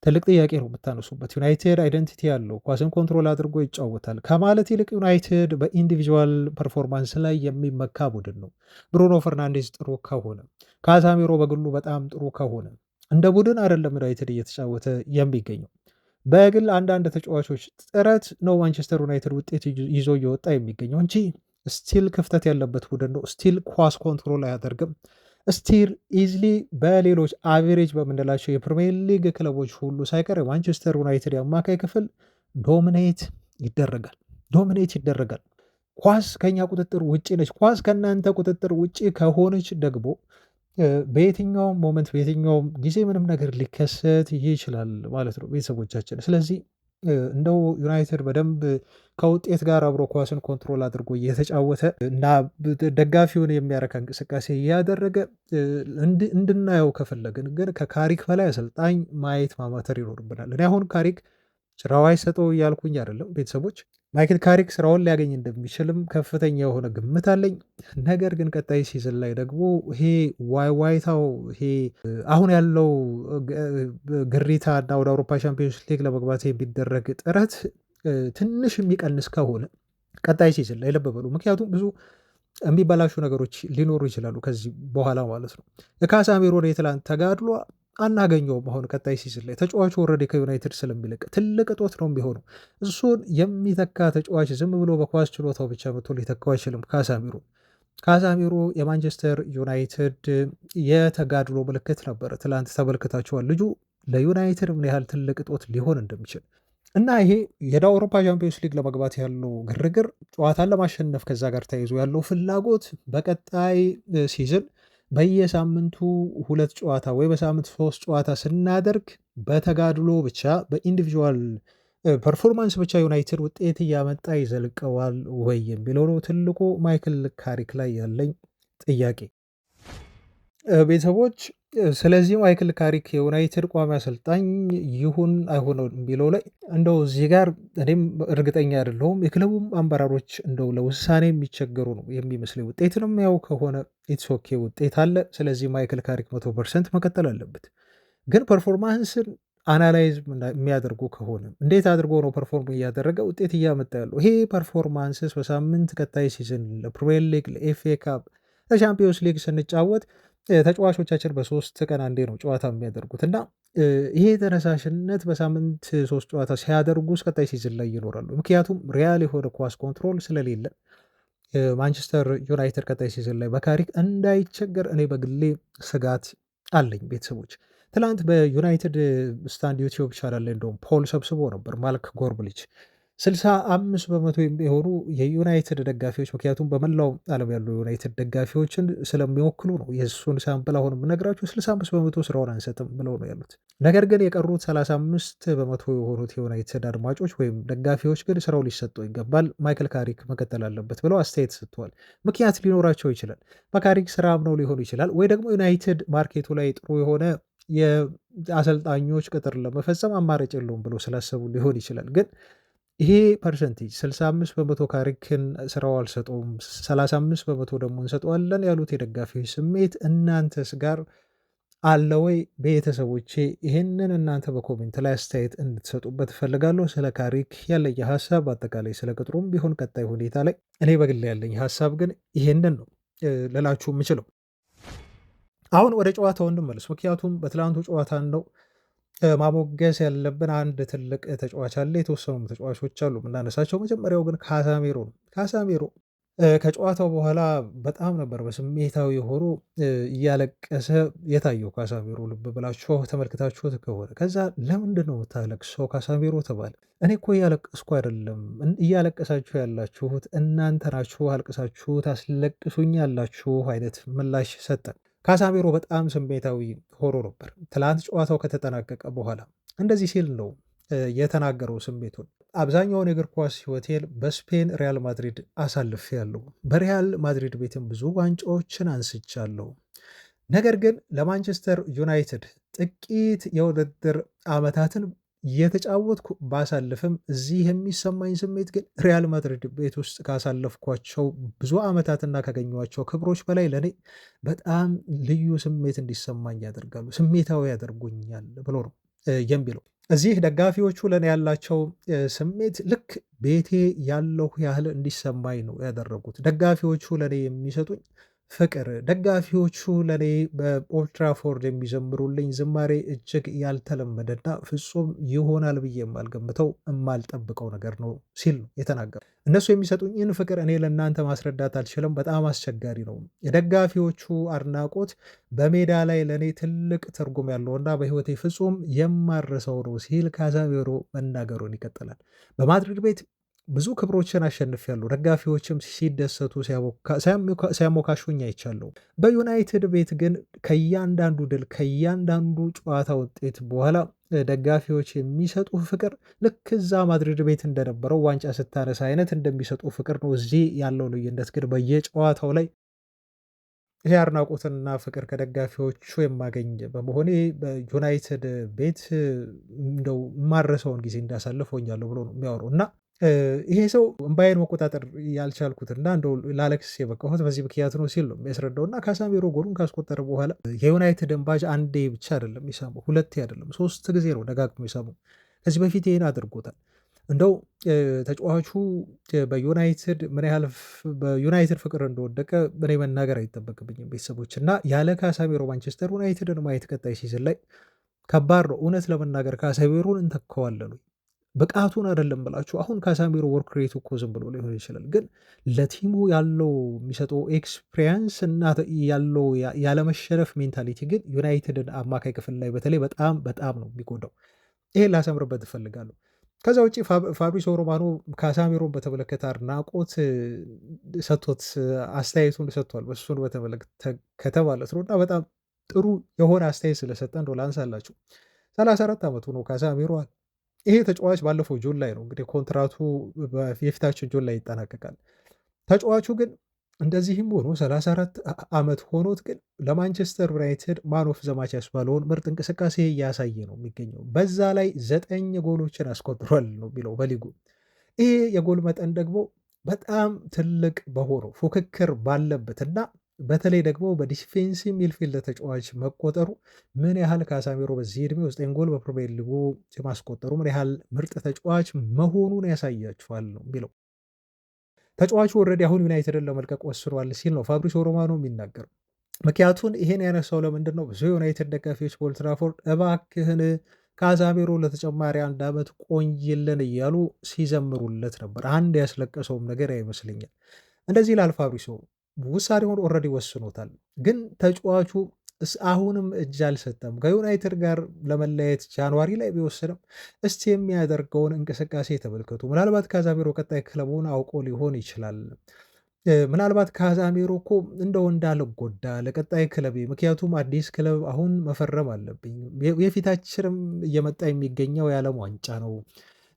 ትልቅ ጥያቄ ነው የምታነሱበት። ዩናይትድ identity ያለው ኳስን control አድርጎ ይጫወታል ከማለት ይልቅ ዩናይትድ በ individual performance ላይ የሚመካ ቡድን ነው። ብሩኖ ፈርናንዴዝ ጥሩ ከሆነ፣ ካሳሚሮ በግሉ በጣም ጥሩ ከሆነ፣ እንደ ቡድን አይደለም ዩናይትድ እየተጫወተ የሚገኘው። በግል አንዳንድ ተጫዋቾች ጥረት ነው ማንቸስተር ዩናይትድ ውጤት ይዞ እየወጣ የሚገኘው እንጂ still ክፍተት ያለበት ቡድን ነው። Still ኳስ control አያደርግም። Still easily በሌሎች average በምንላቸው የፕሪሚየር ሊግ ክለቦች ሁሉ ሳይቀር የማንቸስተር ዩናይትድ የአማካይ ክፍል dominate ይደረጋል፣ dominate ይደረጋል። ኳስ ከኛ ቁጥጥር ውጭ ነች። ኳስ ከእናንተ ቁጥጥር ውጭ ከሆነች ደግሞ በየትኛውም moment በየትኛውም ጊዜ ምንም ነገር ሊከሰት ይችላል ማለት ነው ቤተሰቦቻችን። ስለዚህ እንደው ዩናይትድ በደንብ ከውጤት ጋር አብሮ ኳስን control አድርጎ እየተጫወተ እና ደጋፊውን የሚያረካ እንቅስቃሴ እያደረገ እንድናየው ከፈለግን ግን ከካሪክ በላይ አሰልጣኝ ማየት ማማተር ይኖርብናል። እኔ አሁን ካሪክ ስራው አይሰጠው እያልኩኝ አይደለም ቤተሰቦች። ማይክል ካሪክ ስራውን ሊያገኝ እንደሚችልም ከፍተኛ የሆነ ግምት አለኝ። ነገር ግን ቀጣይ season ላይ ደግሞ ይሄ ዋይ ዋይታው፣ ይሄ አሁን ያለው ግሪታ እና ወደ አውሮፓ ሻምፒዮንስ ሊግ ለመግባት የሚደረግ ጥረት ትንሽ የሚቀንስ ከሆነ ቀጣይ season ላይ ልብ በሉ። ምክንያቱም ብዙ የሚበላሹ ነገሮች ሊኖሩ ይችላሉ ከዚህ በኋላ ማለት ነው። የካሳሚሮን የትላንት ተጋድሎ አናገኘውም። አሁን ቀጣይ season ላይ ተጫዋቹ already ከዩናይትድ ስለሚለቅ ትልቅ እጦት ነው የሚሆነው። እሱን የሚተካ ተጫዋች ዝም ብሎ በኳስ ችሎታው ብቻ መጥቶ ሊተካው አይችልም። ካሳሚሮ የማንቸስተር ዩናይትድ የተጋድሎ ምልክት ነበረ። ትላንት ተመልክታችኋል። ልጁ ለዩናይትድ ምን ያህል ትልቅ እጦት ሊሆን እንደሚችል እና ይሄ የደ አውሮፓ ቻምፒዮንስ ሊግ ለመግባት ያለው ግርግር፣ ጨዋታን ለማሸነፍ ከዛ ጋር ተያይዞ ያለው ፍላጎት በቀጣይ season በየሳምንቱ 2 ጨዋታ ወይ በሳምንት 3 ጨዋታ ስናደርግ በተጋድሎ ብቻ፣ በ individual performance ብቻ ዩናይትድ ውጤት እያመጣ ይዘልቀዋል ወይ የሚለው ነው ትልቁ ማይክል ካሪክ ላይ ያለኝ ጥያቄ ቤተሰቦች። ስለዚህ ማይክል ካሪክ የዩናይትድ ቋሚ አሰልጣኝ ይሁን አይሁን የሚለው ላይ እንደው እዚህ ጋር እኔም እርግጠኛ አይደለሁም። የክለቡም አመራሮች እንደው ለውሳኔ የሚቸገሩ ነው የሚመስለኝ። ውጤትንም ያው ከሆነ it's okay፣ ውጤት አለ። ስለዚህ ማይክል ካሪክ 100% መቀጠል አለበት። ግን performance ን analyze የሚያደርጉ ከሆነ እንዴት አድርጎ ነው perform እያደረገ ውጤት እያመጣ ያለው? ይሄ performance ስ በሳምንት ቀጣይ season ለፕሪሚየር ሊግ፣ ለኤፍኤ ካፕ፣ ለቻምፒዮንስ ሊግ ስንጫወት ተጫዋቾቻችን በ3 ቀን አንዴ ነው ጨዋታ የሚያደርጉት እና ይሄ ተነሳሽነት በሳምንት 3 ጨዋታ ሲያደርጉ ቀጣይ season ላይ ይኖራሉ። ምክንያቱም real የሆነ ኳስ control ስለሌለ ማንቸስተር ዩናይትድ ቀጣይ season ላይ በካሪክ እንዳይቸገር እኔ በግሌ ስጋት አለኝ ቤተሰቦች። ትላንት በዩናይትድ ስታንድ ዩቲዩብ ቻናል ላይ እንደውም poll ሰብስቦ ነበር ማልክ ጎርብሊች። 65% የሚሆኑ የዩናይትድ ደጋፊዎች፣ ምክንያቱም በመላው ዓለም ያሉ ዩናይትድ ደጋፊዎችን ስለሚወክሉ ነው የእሱን sample አሁን የምነግራችሁ፣ 65% ስራውን አንሰጥም ብለው ነው ያሉት። ነገር ግን የቀሩት 35% የሆኑት የዩናይትድ አድማጮች ወይም ደጋፊዎች ግን ስራው ሊሰጠው ይገባል፣ ማይክል ካሪክ መቀጠል አለበት ብለው አስተያየት ሰጥተዋል። ምክንያት ሊኖራቸው ይችላል። በካሪክ ስራ አምነው ሊሆኑ ይችላል፣ ወይ ደግሞ ዩናይትድ market ኡ ላይ ጥሩ የሆነ የአሰልጣኞች ቅጥር ለመፈጸም አማራጭ የለውም ብለው ስላሰቡ ሊሆን ይችላል። ግን ይሄ percentage 65% ካሪክን ስራው አልሰጠውም፣ 35% ደግሞ እንሰጠዋለን ያሉት የደጋፊዎች ስሜት እናንተስ ጋር አለ ወይ? ቤተሰቦቼ ይህንን እናንተ በ comment ላይ አስተያየት እንድትሰጡበት እፈልጋለሁ። ስለ ካሪክ ያለኝ ሀሳብ አጠቃላይ ስለ ቅጥሩም ቢሆን ቀጣይ ሁኔታ ላይ እኔ በግል ያለኝ ሀሳብ ግን ይሄንን ነው ልላችሁ የምችለው። አሁን ወደ ጨዋታው እንመለስ። ምክንያቱም በትላንቱ ጨዋታ ነው ማሞገስ ያለብን አንድ ትልቅ ተጫዋች አለ። የተወሰኑ ተጫዋቾች አሉ የምናነሳቸው። መጀመሪያው ግን ካሳሜሮ ነው። ካሳሜሮ ከጨዋታው በኋላ በጣም ነበር በስሜታዊ ሆኖ እያለቀሰ የታየው። ካሳሜሮ ልብ ብላችሁ ተመልክታችሁት ከሆነ ከዛ ለምንድን ነው የምታለቅሰው ካሳሜሮ ተባለ። እኔ እኮ እያለቀስኩ አይደለም፣ እያለቀሳችሁ ያላችሁት እናንተ ናችሁ፣ አልቅሳችሁ ታስለቅሱኛላችሁ አይነት ምላሽ ሰጠ። ካሳሜሮ በጣም ስሜታዊ ሆኖ ነበር። ትላንት ጨዋታው ከተጠናቀቀ በኋላ እንደዚህ ሲል ነው የተናገረው ስሜቱን። አብዛኛውን የእግር ኳስ ሕይወቴን በስፔን ሪያል ማድሪድ አሳልፌያለሁ። በሪያል ማድሪድ ቤትም ብዙ ዋንጫዎችን አንስቻለሁ። ነገር ግን ለማንቸስተር ዩናይትድ ጥቂት የውድድር ዓመታትን እየተጫወትኩ ባሳልፍም እዚህ የሚሰማኝ ስሜት ግን ሪያል ማድሪድ ቤት ውስጥ ካሳለፍኳቸው ብዙ ዓመታትና ካገኘኋቸው ክብሮች በላይ ለእኔ በጣም ልዩ ስሜት እንዲሰማኝ ያደርጋሉ፣ ስሜታዊ ያደርጉኛል ብሎ ነው የሚለው። እዚህ ደጋፊዎቹ ለእኔ ያላቸው ስሜት ልክ ቤቴ ያለሁ ያህል እንዲሰማኝ ነው ያደረጉት። ደጋፊዎቹ ለእኔ የሚሰጡኝ ፍቅር፣ ደጋፊዎቹ ለእኔ በኦልድትራፎርድ የሚዘምሩልኝ ዝማሬ እጅግ ያልተለመደና ፍጹም ይሆናል ብዬ የማልገምተው የማልጠብቀው ነገር ነው ሲል ነው የተናገረው። እነሱ የሚሰጡኝን ፍቅር እኔ ለእናንተ ማስረዳት አልችልም፣ በጣም አስቸጋሪ ነው። የደጋፊዎቹ አድናቆት በሜዳ ላይ ለእኔ ትልቅ ትርጉም ያለውና በሕይወቴ ፍጹም የማልረሳው ነው ሲል ካዛሜሮ መናገሩን ይቀጥላል። በማድሪድ ቤት ብዙ ክብሮችን አሸንፊያለሁ። ደጋፊዎችም ሲደሰቱ ሲያሞካሹኝ አይቻለሁ። በዩናይትድ ቤት ግን ከእያንዳንዱ ድል ከእያንዳንዱ ጨዋታ ውጤት በኋላ ደጋፊዎች የሚሰጡ ፍቅር ልክ እዛ ማድሪድ ቤት እንደነበረው ዋንጫ ስታነሳ አይነት እንደሚሰጡ ፍቅር ነው። እዚህ ያለው ልዩነት ግን በየጨዋታው ላይ ይሄ አድናቆትና ፍቅር ከደጋፊዎቹ የማገኝ በመሆኔ በዩናይትድ ቤት እንደው የማልረሳውን ጊዜ እንዳሳልፍ ሆኛለሁ ብሎ ነው የሚያወራው። እና ይሄ ሰው እምባዬን መቆጣጠር ያልቻልኩትና እንደው ላለቅስ የበቃሁት በዚህ ምክንያት ነው ሲል ነው የሚያስረዳው። እና ካሳሜሮ ጎሉን ካስቆጠረ በኋላ የዩናይትድን ባጅ አንዴ ብቻ አይደለም የሳመው፣ ሁለቴ አይደለም፣ ሶስት ጊዜ ነው ደጋግሞ የሳመው። ከዚህ በፊት ይሄን አድርጎታል። እንደው ተጫዋቹ በዩናይትድ ምን ያህል በዩናይትድ ፍቅር እንደወደቀ እኔ መናገር አይጠበቅብኝም ቤተሰቦች። እና ያለ ካሳሜሮ ማንቸስተር ዩናይትድን ማየት ቀጣይ season ላይ ከባድ ነው። እውነት ለመናገር ካሳሜሮን እንተካዋለን ወይ? ብቃቱን አይደለም ብላችሁ አሁን ካሳሜሮ work rate ኡ እኮ ዝም ብሎ ሊሆን ይችላል፣ ግን ለ team ኡ ያለው የሚሰጠው experience እና ያለው ያለመሸነፍ mentality ግን ዩናይትድን አማካይ ክፍል ላይ በተለይ በጣም በጣም ነው የሚጎዳው። ይሄን ላሰምርበት እፈልጋለሁ። ከዛ ውጭ ፋብሪዚዮ ሮማኖ ካሳሜሮን በተመለከተ አድናቆት ሰጥቶት አስተያየቱን ሰጥቷል። እሱን በተመለከተ ማለት ነው እና በጣም ጥሩ የሆነ አስተያየት ስለሰጠ እንደው ላንሳላችሁ። 34 ዓመቱ ነው ካሳሜሮ። ይሄ ተጫዋች ባለፈው June ላይ ነው እንግዲህ ኮንትራቱ የፊታችን June ላይ ይጠናቀቃል። ተጫዋቹ ግን እንደዚህም ሆኖ 34 ዓመት ሆኖት ግን ለማንቸስተር ዩናይትድ man of the match ያስባለውን ምርጥ እንቅስቃሴ እያሳየ ነው የሚገኘው። በዛ ላይ 9 ጎሎችን አስቆጥሯል ነው የሚለው በሊጉ። ይሄ የጎል መጠን ደግሞ በጣም ትልቅ በሆነው ፉክክር ባለበትና በተለይ ደግሞ በ defensive midfield ተጫዋች መቆጠሩ ምን ያህል ካሳሜሮ በዚህ ዕድሜው 9 ጎል በፕሪሚየር ሊጉ የማስቆጠሩ ምን ያህል ምርጥ ተጫዋች መሆኑን ያሳያችኋል ነው የሚለው። ተጫዋቹ already አሁን ዩናይትድን ለመልቀቅ ወስኗል ሲል ነው ፋብሪዚዮ ሮማኖ የሚናገረው። ምክንያቱን ይሄን ያነሳው ለምንድን ነው? ብዙ ዩናይትድ ደጋፊዎች በኦልድ ትራፎርድ እባክህን ካዛሜሮ ለተጨማሪ አንድ ዓመት ቆይልን እያሉ ሲዘምሩለት ነበር። አንድ ያስለቀሰውም ነገር አይመስለኛል። እንደዚህ ይላል ፋብሪዚዮ፣ ውሳኔውን already ወስኖታል። ግን ተጫዋቹ አሁንም እጅ አልሰጠም። ከዩናይትድ ጋር ለመለያየት January ላይ ቢወስንም እስቲ የሚያደርገውን እንቅስቃሴ ተመልከቱ። ምናልባት ካዛሜሮ ቀጣይ ክለቡን አውቆ ሊሆን ይችላል። ምናልባት ካዛሜሮ እኮ እንደው እንዳልጎዳ ለቀጣይ ክለቤ፣ ምክንያቱም አዲስ ክለብ አሁን መፈረም አለብኝ፣ የፊታችንም እየመጣ የሚገኘው የዓለም ዋንጫ ነው።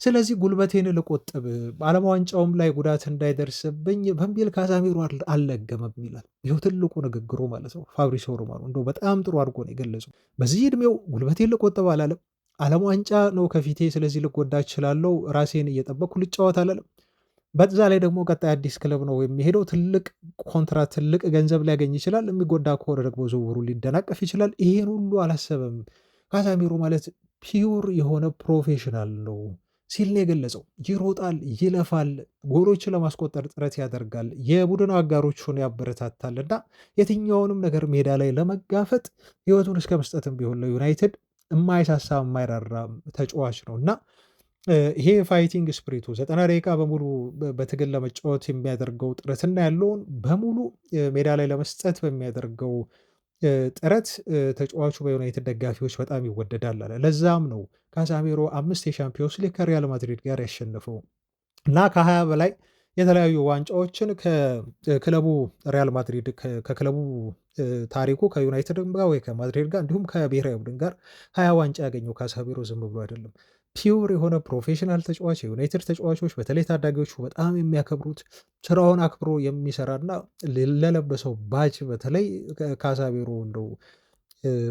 ስለዚህ ጉልበቴን ልቆጥብ፣ ዓለም ዋንጫውም ላይ ጉዳት እንዳይደርስብኝ በሚል ካዛሜሮ አልለገመም ይላል። ይኸው ትልቁ ንግግሩ ማለት ነው። ፋብሪዚዮ ሮማኖ እንደው በጣም ጥሩ አድርጎ ነው የገለጸው። በዚህ ዕድሜው ጉልበቴን ልቆጥብ አላለም። ዓለም ዋንጫ ነው ከፊቴ፣ ስለዚህ ልጎዳ እችላለሁ፣ ራሴን እየጠበቅኩ ልጫወት አላለም። በዛ ላይ ደግሞ ቀጣይ አዲስ ክለብ ነው የሚሄደው። ትልቅ ኮንትራት፣ ትልቅ ገንዘብ ሊያገኝ ይችላል። የሚጎዳ ከሆነ ደግሞ ዝውውሩ ሊደናቀፍ ይችላል። ይሄን ሁሉ አላሰበም። ካዛሜሮ ማለት pure የሆነ professional ነው ሲል ነው የገለጸው። ይሮጣል፣ ይለፋል፣ ጎሎችን ለማስቆጠር ጥረት ያደርጋል፣ የቡድን አጋሮቹን ያበረታታል እና የትኛውንም ነገር ሜዳ ላይ ለመጋፈጥ ሕይወቱን እስከ መስጠትም ቢሆን ለዩናይትድ የማይሳሳ የማይራራ ተጫዋች ነው እና ይሄ fighting spirit ኡ 90 ደቂቃ በሙሉ በትግል ለመጫወት የሚያደርገው ጥረትና ያለውን በሙሉ ሜዳ ላይ ለመስጠት በሚያደርገው ጥረት ተጫዋቹ በዩናይትድ ደጋፊዎች በጣም ይወደዳል አለ። ለዛም ነው ካሳሜሮ 5 የሻምፒዮንስ ሊግ ከሪያል ማድሪድ ጋር ያሸነፈው እና ከ20 በላይ የተለያዩ ዋንጫዎችን ከክለቡ ሪያል ማድሪድ ከክለቡ ታሪኩ ከዩናይትድ ጋር ወይ ከማድሪድ ጋር እንዲሁም ከብሔራዊ ቡድን ጋር 20 ዋንጫ ያገኘው ካሳሜሮ ዝም ብሎ አይደለም። pure የሆነ professional ተጫዋች፣ የዩናይትድ ተጫዋቾች በተለይ ታዳጊዎቹ በጣም የሚያከብሩት ስራውን አክብሮ የሚሰራና ለለበሰው ባጅ በተለይ ካሳሜሮ እንደው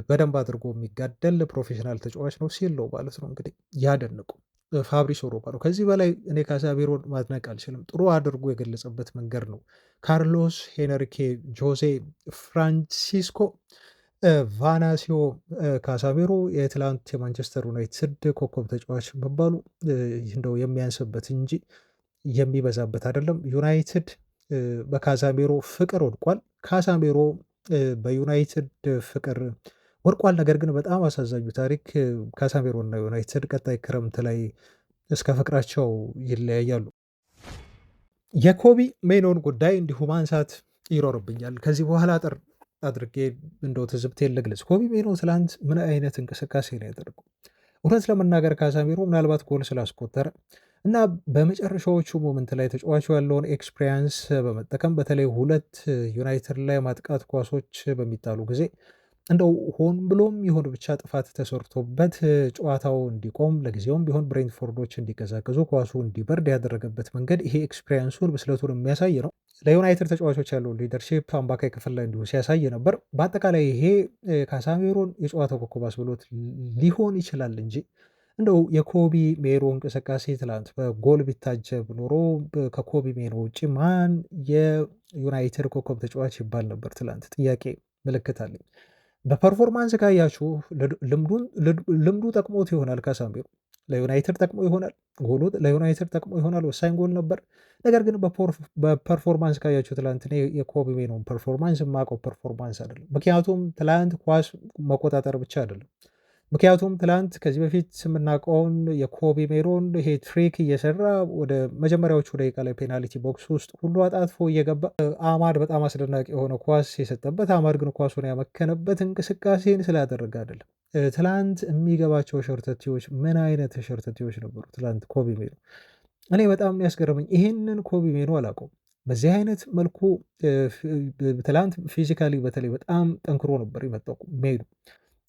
በደንብ አድርጎ የሚጋደል professional ተጫዋች ነው ሲል ነው ማለት ነው እንግዲህ ያደንቁ ፋብሪዚዮ ሮማኖ። ከዚህ በላይ እኔ ካሳሜሮን ማድነቅ አልችልም። ጥሩ አድርጎ የገለጸበት መንገድ ነው። ካርሎስ ሄንሪኬ ጆሴ ፍራንሲስኮ ቫናሲዮ ካሳሜሮ የትላንት የማንቸስተር ዩናይትድ ኮከብ ተጫዋች መባሉ እንደው የሚያንስበት እንጂ የሚበዛበት አይደለም። ዩናይትድ በካሳሜሮ ፍቅር ወድቋል። ካሳሜሮ በዩናይትድ ፍቅር ወድቋል። ነገር ግን በጣም አሳዛኙ ታሪክ ካሳሜሮ እና ዩናይትድ ቀጣይ ክረምት ላይ እስከ ፍቅራቸው ይለያያሉ። የኮቢ ሜኖን ጉዳይ እንዲሁ ማንሳት ይኖርብኛል። ከዚህ በኋላ አጠር አድርጌ እንደው ትዝብቴን ልግለጽ። ኮቢ ሜኖ ትላንት ምን አይነት እንቅስቃሴ ነው ያደረገው? እውነት ለመናገር ካሳሜሮ ምናልባት ጎል ስላስቆጠረ እና በመጨረሻዎቹ moment ላይ ተጫዋቹ ያለውን experience በመጠቀም በተለይ ሁለት ዩናይትድ ላይ ማጥቃት ኳሶች በሚጣሉ ጊዜ እንደው ሆን ብሎም ይሁን ብቻ ጥፋት ተሰርቶበት ጨዋታው እንዲቆም ለጊዜውም ቢሆን ብሬንትፎርዶች እንዲቀዛቀዙ ኳሱ እንዲበርድ ያደረገበት መንገድ ይሄ experience ኡን ብስለቱን የሚያሳይ ነው። ለዩናይትድ ተጫዋቾች ያለው leadership አማካይ ክፍል ላይ እንዲሁ ሲያሳይ ነበር። በአጠቃላይ ይሄ ካሳሜሮን የጨዋታው ኮከብ አስብሎት ሊሆን ይችላል እንጂ እንደው የኮቢ ሜኖ እንቅስቃሴ ትላንት በጎል ቢታጀብ ኖሮ ከኮቢ ሜኖ ውጭ ማን የዩናይትድ ኮከብ ተጫዋች ይባል ነበር? ትላንት ጥያቄ ምልክት አለኝ። በ performance ካያችሁ ልምዱ ጠቅሞት ይሆናል። ካሳሜሮ ለዩናይትድ ጠቅሞ ይሆናል። ጎሉ ለዩናይትድ ጠቅሞ ይሆናል። ወሳኝ ጎል ነበር። ነገር ግን በ performance ካያችሁ ትላንት እኔ የኮቢ ሜኖን performance የማውቀው performance አይደለም። ምክንያቱም ትላንት ኳስ መቆጣጠር ብቻ አይደለም። ምክንያቱም ትላንት ከዚህ በፊት የምናውቀውን የኮቢ ሜኖን ይሄ trick እየሰራ ወደ መጀመሪያዎቹ ደቂቃ ላይ penalty box ውስጥ ሁሉ አጣጥፎ እየገባ አማድ በጣም አስደናቂ የሆነ ኳስ የሰጠበት፣ አማድ ግን ኳሱን ያመከነበት እንቅስቃሴን ስላደረገ አይደለም። ትላንት የሚገባቸው ሸርተቴዎች ምን አይነት ሸርተቴዎች ነበሩ? ትላንት ኮቢ ሜኖ እኔ በጣም ያስገረመኝ ይሄንን ኮቢ ሜኖ አላውቀውም። በዚህ አይነት መልኩ ትላንት physically በተለይ በጣም ጠንክሮ ነበር የመጣው ሜኑ።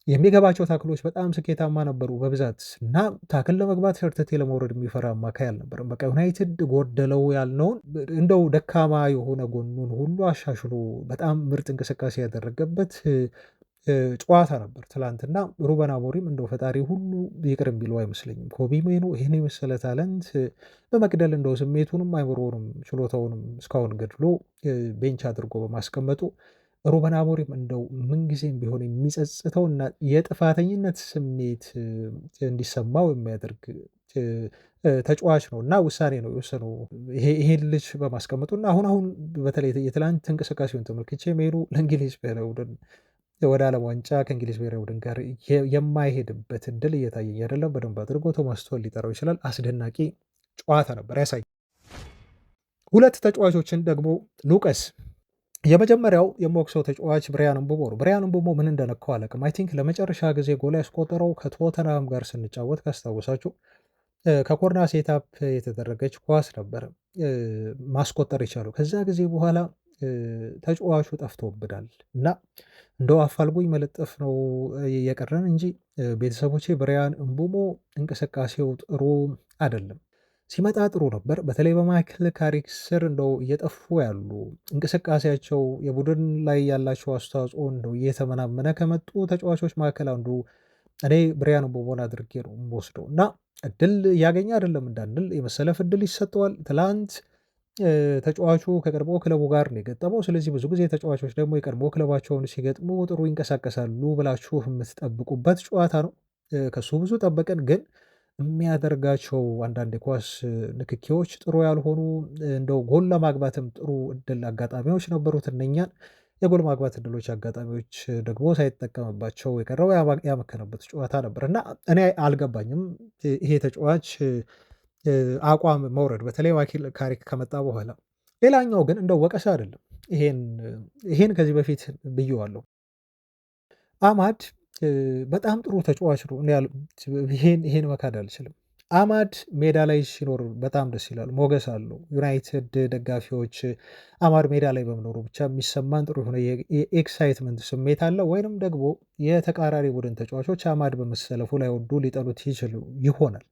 የሚገባቸው tackle ኦች በጣም ስኬታማ ነበሩ በብዛት እና tackle ለመግባት ሸርተቴ ለመውረድ የሚፈራ አማካይ አልነበረም። በቃ ዩናይትድ ጎደለው ያልነውን እንደው ደካማ የሆነ ጎኑን ሁሉ አሻሽሎ በጣም ምርጥ እንቅስቃሴ ያደረገበት ጨዋታ ነበር ትላንትና። ሩበን አሞሪም እንደው ፈጣሪ ሁሉ ይቅር የሚለው አይመስለኝም። ኮቢ ሜኖ ይህን የመሰለ talent በመግደል እንደው ስሜቱንም አይምሮውንም ችሎታውንም እስካሁን ገድሎ bench አድርጎ በማስቀመጡ ሩበን አሞሪም እንደው ምንጊዜም ቢሆን የሚጸጽተውና የጥፋተኝነት ስሜት እንዲሰማው የሚያደርግ ተጫዋች ነው እና ውሳኔ ነው የወሰነው ይሄን ልጅ በማስቀመጡ። እና አሁን አሁን በተለይ የትላንት እንቅስቃሴውን ተመልክቼ ሜኑ ለእንግሊዝ ብሔራዊ ቡድን ወደ ዓለም ዋንጫ ከእንግሊዝ ብሔራዊ ቡድን ጋር የማይሄድበት እድል እየታየኝ አይደለም። በደንብ አድርጎ ቶማስ ቱሄል ሊጠራው ይችላል። አስደናቂ ጨዋታ ነበር ያሳይ። ሁለት ተጫዋቾችን ደግሞ ልውቀስ። የመጀመሪያው የምወቅሰው ተጫዋች ብሪያን ምቡሞ ነው። ብሪያን ምቡሞ ምን እንደነካው አላውቅም። I think ለመጨረሻ ጊዜ ጎል ያስቆጠረው ከቶተንሃም ጋር ስንጫወት ካስታወሳችሁ ከ corner setup የተደረገች ኳስ ነበር ማስቆጠር የቻለው። ከዛ ጊዜ በኋላ ተጫዋቹ ጠፍቶብናል እና እንደው አፋልጉኝ መለጠፍ ነው የቀረን እንጂ ቤተሰቦቼ ብሪያን ምቡሞ እንቅስቃሴው ጥሩ አይደለም። ሲመጣ ጥሩ ነበር። በተለይ በማይክል ካሪክ ስር እንደው እየጠፉ ያሉ እንቅስቃሴያቸው የቡድን ላይ ያላቸው አስተዋጽኦ እንደው እየተመናመነ ከመጡ ተጫዋቾች መካከል አንዱ እኔ ብሪያን ምቡሞን አድርጌ ነው የምወስደው እና እድል እያገኘ አይደለም እንዳንል የመሰለፍ እድል ይሰጠዋል። ትላንት ተጫዋቹ ከቀድሞ ክለቡ ጋር ነው የገጠመው። ስለዚህ ብዙ ጊዜ ተጫዋቾች ደግሞ የቀድሞ ክለባቸውን ሲገጥሙ ጥሩ ይንቀሳቀሳሉ ብላችሁ የምትጠብቁበት ጨዋታ ነው። ከሱ ብዙ ጠበቅን፣ ግን የሚያደርጋቸው አንዳንድ የኳስ ንክኪዎች ጥሩ ያልሆኑ እንደው ጎል ለማግባትም ጥሩ እድል አጋጣሚዎች ነበሩት። እነኛን የጎል ማግባት እድሎች አጋጣሚዎች ደግሞ ሳይጠቀምባቸው የቀረው ያመከነበት ጨዋታ ነበር እና እኔ አልገባኝም ይሄ ተጫዋች አቋም መውረድ በተለይ ማይክል ካሪክ ከመጣ በኋላ። ሌላኛው ግን እንደው ወቀሳ አይደለም፣ ይሄን ከዚህ በፊት ብዬዋለሁ። አማድ በጣም ጥሩ ተጫዋች ነው። ይሄን መካድ አልችልም። አማድ ሜዳ ላይ ሲኖር በጣም ደስ ይላል፣ ሞገስ አለው። ዩናይትድ ደጋፊዎች አማድ ሜዳ ላይ በመኖሩ ብቻ የሚሰማን ጥሩ የሆነ የ excitement ስሜት አለ። ወይንም ደግሞ የተቃራኒ ቡድን ተጫዋቾች አማድ በመሰለፉ ላይወዱ ሊጠሉት ይችሉ ይሆናል።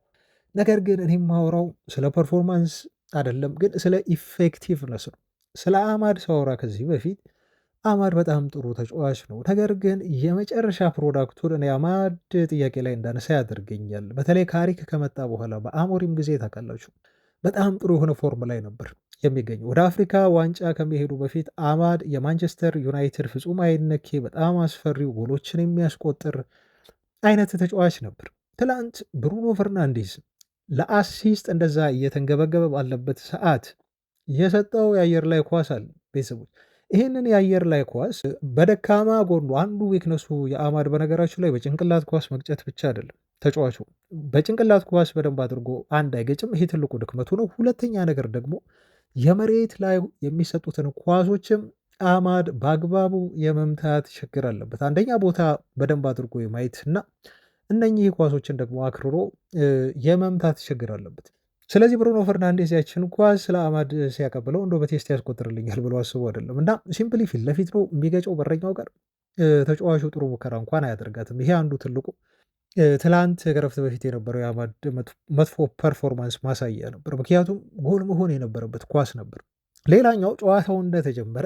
ነገር ግን እኔ የማወራው ስለ performance አይደለም፣ ግን ስለ effectiveness ነው። ስለ አማድ ሳወራ ከዚህ በፊት አማድ በጣም ጥሩ ተጫዋች ነው። ነገር ግን የመጨረሻ product ኡን እኔ አማድ ጥያቄ ላይ እንዳነሳ ያደርገኛል። በተለይ ካሪክ ከመጣ በኋላ በአሞሪም ጊዜ ታውቃላችሁ በጣም ጥሩ የሆነ form ላይ ነበር የሚገኘው። ወደ አፍሪካ ዋንጫ ከሚሄዱ በፊት አማድ የማንቸስተር ዩናይትድ ፍጹም አይነኬ፣ በጣም አስፈሪው ጎሎችን የሚያስቆጥር አይነት ተጫዋች ነበር። ትላንት ብሩኖ ፈርናንዴዝ ለ assist እንደዛ እየተንገበገበ ባለበት ሰዓት የሰጠው የአየር ላይ ኳስ አለ ቤተሰቦች። ይህንን የአየር ላይ ኳስ በደካማ ጎኑ አንዱ weakness ኡ የአማድ በነገራችሁ ላይ በጭንቅላት ኳስ መግጨት ብቻ አይደለም። ተጫዋቹ በጭንቅላት ኳስ በደንብ አድርጎ አንድ አይገጭም። ይሄ ትልቁ ድክመቱ ነው። ሁለተኛ ነገር ደግሞ የመሬት ላይ የሚሰጡትን ኳሶችም አማድ በአግባቡ የመምታት ችግር አለበት። አንደኛ ቦታ በደንብ አድርጎ የማየት እና እነኚህ ኳሶችን ደግሞ አክርሮ የመምታት ችግር አለበት። ስለዚህ ብሩኖ ፈርናንዴዝ ያችን ኳስ ለአማድ ሲያቀብለው እንደው በቴስታ ያስቆጥርልኛል ብሎ አስቦ አይደለም እና simply ፊት ለፊት ነው የሚገጨው በረኛው ጋር። ተጫዋቹ ጥሩ ሙከራ እንኳን አያደርጋትም። ይሄ አንዱ ትልቁ ትላንት ከረፍት በፊት የነበረው የአማድ መጥፎ performance ማሳያ ነበር። ምክንያቱም ጎል መሆን የነበረበት ኳስ ነበር። ሌላኛው ጨዋታው እንደተጀመረ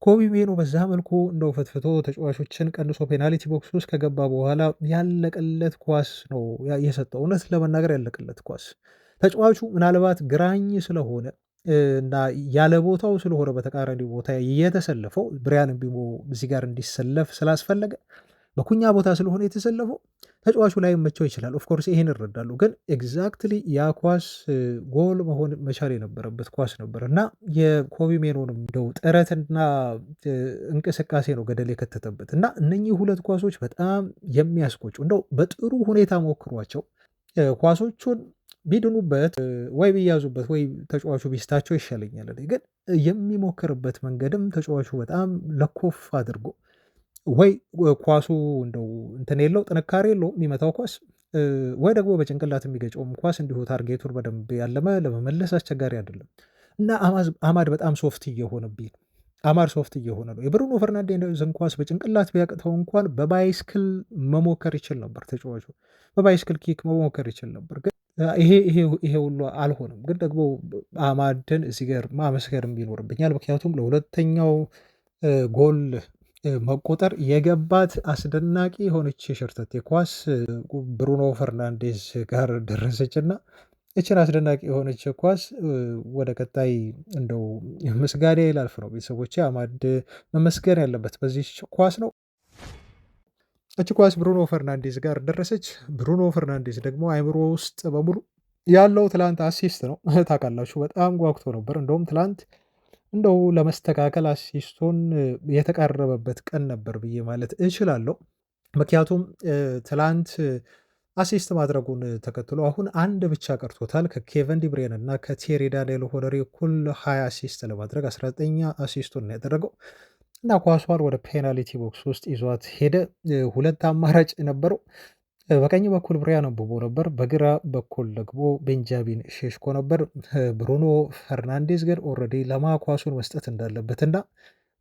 ኮቢ ሜኑ በዛ መልኩ እንደው ፈትፍቶ ተጫዋቾችን ቀንሶ penalty box ውስጥ ከገባ በኋላ ያለቀለት ኳስ ነው የሰጠው። እውነት ለመናገር ያለቀለት ኳስ ተጫዋቹ ምናልባት ግራኝ ስለሆነ እና ያለ ቦታው ስለሆነ በተቃራኒ ቦታ የተሰለፈው ብሪያን ምቢሞ እዚህ ጋር እንዲሰለፍ ስላስፈለገ በኩኛ ቦታ ስለሆነ የተሰለፈው ተጫዋቹ ላይ መቸው ይችላል። Of course ይሄን እረዳለሁ። ግን exactly ያ ኳስ ጎል መሆን መቻል የነበረበት ኳስ ነበር እና የኮቢ ሜኖንም እንደው ጥረትና እንቅስቃሴ ነው ገደል የከተተበት እና እነኚህ ሁለት ኳሶች በጣም የሚያስቆጩ እንደው በጥሩ ሁኔታ ሞክሯቸው ኳሶቹን ቢድኑበት ወይ ቢያዙበት ወይ ተጫዋቹ ቢስታቸው ይሻለኛል። ግን የሚሞክርበት መንገድም ተጫዋቹ በጣም ለኮፍ አድርጎ ወይ ኳሱ እንደው እንትን የለው ጥንካሬ የለው የሚመታው ኳስ ወይ ደግሞ በጭንቅላት የሚገጨውም ኳስ እንዲሁ target ኡን በደንብ ያለመ ለመመለስ አስቸጋሪ አይደለም እና አማድ በጣም soft እየሆነብኝ ነው። አማድ soft እየሆነ ነው። የብሩኖ ፈርናንዴዝን ኳስ በጭንቅላት ቢያቅተው እንኳን በ bicycle መሞከር ይችል ነበር። ተጫዋቹ በ bicycle kick መሞከር ይችል ነበር። ግን ይሄ ይሄ ይሄ ሁሉ አልሆነም። ግን ደግሞ አማድን እዚህ ጋር ማመስገንም ይኖርብኛል። ምክንያቱም ለሁለተኛው ጎል መቆጠር የገባት አስደናቂ የሆነች የሸርተቴ ኳስ ብሩኖ ፈርናንዴዝ ጋር ደረሰችና እችን አስደናቂ የሆነች ኳስ ወደ ቀጣይ እንደው ምስጋና ላልፍ ነው። ቤተሰቦቼ አማድ መመስገን ያለበት በዚህ ኳስ ነው። እች ኳስ ብሩኖ ፈርናንዴዝ ጋር ደረሰች። ብሩኖ ፈርናንዴዝ ደግሞ አይምሮ ውስጥ በሙሉ ያለው ትላንት assist ነው። ታውቃላችሁ በጣም ጓጉቶ ነበር። እንደውም ትላንት እንደው ለመስተካከል assist ኡን የተቃረበበት ቀን ነበር ብዬ ማለት እችላለሁ። ምክንያቱም ትላንት assist ማድረጉን ተከትሎ አሁን አንድ ብቻ ቀርቶታል። ከኬቨን ዲብሬን እና ከቴሪ ዳንኤል ሆነሪ እኩል 20 assist ለማድረግ 19ኛ assist ኡን ነው ያደረገው እና ኳሷን ወደ penalty box ውስጥ ይዟት ሄደ። ሁለት አማራጭ ነበረው። በቀኝ በኩል ብሪያን ምቡሞ ነበር፣ በግራ በኩል ደግሞ ቤንጃሚን ሼሽኮ ነበር። ብሩኖ ፈርናንዴዝ ግን already ለማ ኳሱን መስጠት እንዳለበት እና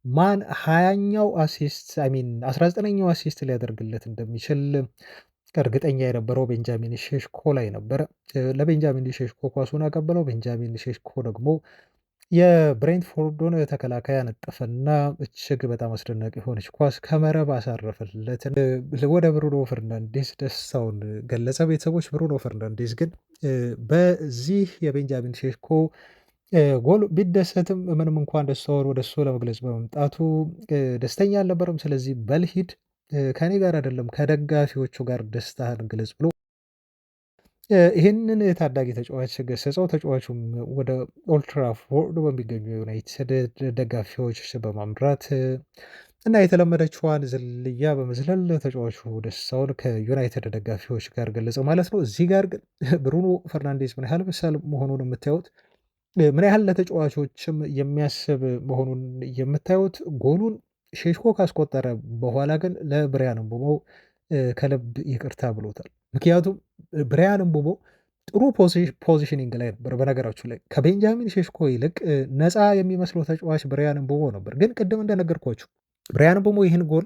ማን 20ኛው assist I mean 19ኛው assist ሊያደርግለት እንደሚችል እርግጠኛ የነበረው ቤንጃሚን ሼሽኮ ላይ ነበረ። ለቤንጃሚን ሼሽኮ ኳሱን አቀበለው። ቤንጃሚን ሼሽኮ ደግሞ የብሬንትፎርዱን ተከላካይ አነጠፈና እጅግ በጣም አስደናቂ የሆነች ኳስ ከመረብ አሳረፈለት። ወደ ብሩኖ ፈርናንዴስ ደስታውን ገለጸ። ቤተሰቦች ብሩኖ ፈርናንዴስ ግን በዚህ የቤንጃሚን ሼሽኮ ጎል ቢደሰትም ምንም እንኳን ደስታውን ወደ እሱ ለመግለጽ በመምጣቱ ደስተኛ አልነበረም። ስለዚህ በልሂድ ከኔ ጋር አይደለም ከደጋፊዎቹ ጋር ደስታህን ግለጽ ብሎ ይህንን ታዳጊ ተጫዋች ገሰጸው። ተጫዋቹም ወደ ኦልድትራፎርድ በሚገኙ የዩናይትድ ደጋፊዎች በማምራት እና የተለመደችዋን ዝልያ በመዝለል ተጫዋቹ ደስታውን ከዩናይትድ ደጋፊዎች ጋር ገለጸ ማለት ነው። እዚህ ጋር ግን ብሩኖ ፈርናንዴዝ ምን ያህል ምሳል መሆኑን የምታዩት፣ ምን ያህል ለተጫዋቾችም የሚያስብ መሆኑን የምታዩት፣ ጎሉን ሼሽኮ ካስቆጠረ በኋላ ግን ለብሪያን ምቡሞ ከልብ ይቅርታ ብሎታል። ምክንያቱም ብሪያን ምቡሞ ጥሩ positioning ላይ ነበር። በነገራችሁ ላይ ከቤንጃሚን ሼሽኮ ይልቅ ነፃ የሚመስለው ተጫዋች ብሪያን ምቡሞ ነበር። ግን ቅድም እንደነገርኳችሁ ብሪያን ምቡሞ ይህን ጎል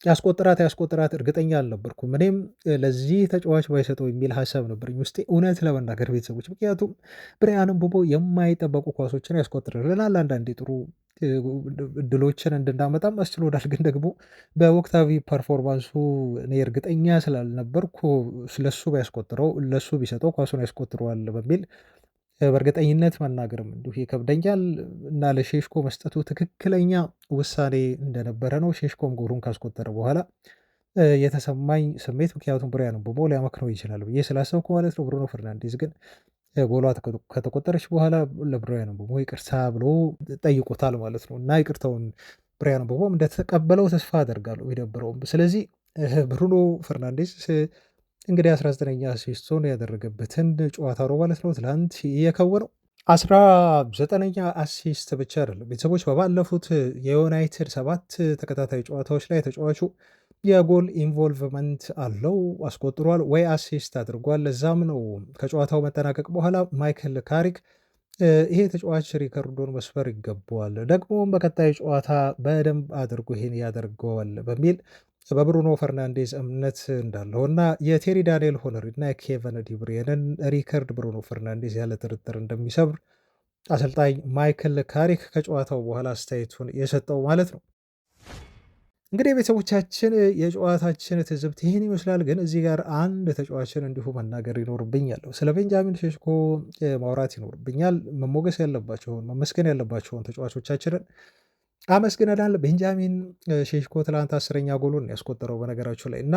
ያስቆጥራት ያስቆጥራት እርግጠኛ አልነበርኩም። እኔም ለዚህ ተጫዋች ባይሰጠው የሚል ሀሳብ ነበረኝ ውስጤ፣ እውነት ለመናገር ቤተሰቦች። ምክንያቱም ብሪያን ምቡሞ የማይጠበቁ ኳሶችን ያስቆጥርልናል። አንዳንዴ ጥሩ እድሎችን እንድናመጣም አስችሎናል። ግን ደግሞ በወቅታዊ performance ኡ እኔ እርግጠኛ ስላልነበርኩ ለሱ ቢያስቆጥረው፣ ለሱ ቢሰጠው ኳሱን ያስቆጥረዋል በሚል በእርግጠኝነት መናገርም እንዲሁ ይከብደኛል እና ለሼሽኮ መስጠቱ ትክክለኛ ውሳኔ እንደነበረ ነው። ሼሽኮም ጎሉን ካስቆጠረ በኋላ የተሰማኝ ስሜት፣ ምክንያቱም ብሪያን ምቡሞ ሊያመክነው ይችላል ብዬ ስላሰብኩ ማለት ነው። ብሩኖ ፈርናንዴዝ ግን ጎሏ ከተቆጠረች በኋላ ለብሪያን ምቡሞ ይቅርታ ብሎ ጠይቆታል ማለት ነው እና ይቅርታውን ብሪያን ምቡሞም እንደተቀበለው ተስፋ አደርጋለሁ፣ ቢደብረውም። ስለዚህ ብሩኖ ፈርናንዴዝ እንግዲህ 19ኛ assist ኡን ያደረገበትን ጨዋታ ነው ማለት ነው ትላንት የከወነው። 19ኛ assist ብቻ አይደለም ቤተሰቦች፣ በባለፉት የዩናይትድ 7 ተከታታይ ጨዋታዎች ላይ ተጫዋቹ የጎል involvement አለው፣ አስቆጥሯል ወይ assist አድርጓል። ለዛም ነው ከጨዋታው መጠናቀቅ በኋላ ማይክል ካሪክ ይሄ ተጫዋች ሪከርዱን መስበር ይገባዋል፣ ደግሞም በቀጣይ ጨዋታ በደንብ አድርጎ ይሄን ያደርገዋል በሚል በብሩኖ ፈርናንዴዝ እምነት እንዳለው እና የቴሪ ዳንኤል ሆነሪ እና የኬቨን ዲብሩይነን ሪከርድ ብሩኖ ፈርናንዴዝ ያለ ጥርጥር እንደሚሰብር አሰልጣኝ ማይክል ካሪክ ከጨዋታው በኋላ አስተያየቱን የሰጠው ማለት ነው። እንግዲህ ቤተሰቦቻችን የጨዋታችን ትዝብት ይህን ይመስላል። ግን እዚህ ጋር አንድ ተጫዋችን እንዲሁ መናገር ይኖርብኛል። ስለ ቤንጃሚን ሼሽኮ ማውራት ይኖርብኛል። መሞገስ ያለባቸውን፣ መመስገን ያለባቸውን ተጫዋቾቻችንን አመስግነናል። ቤንጃሚን ሼሽኮ ትላንት 10ኛ ጎሉን ያስቆጠረው በነገራችሁ ላይ እና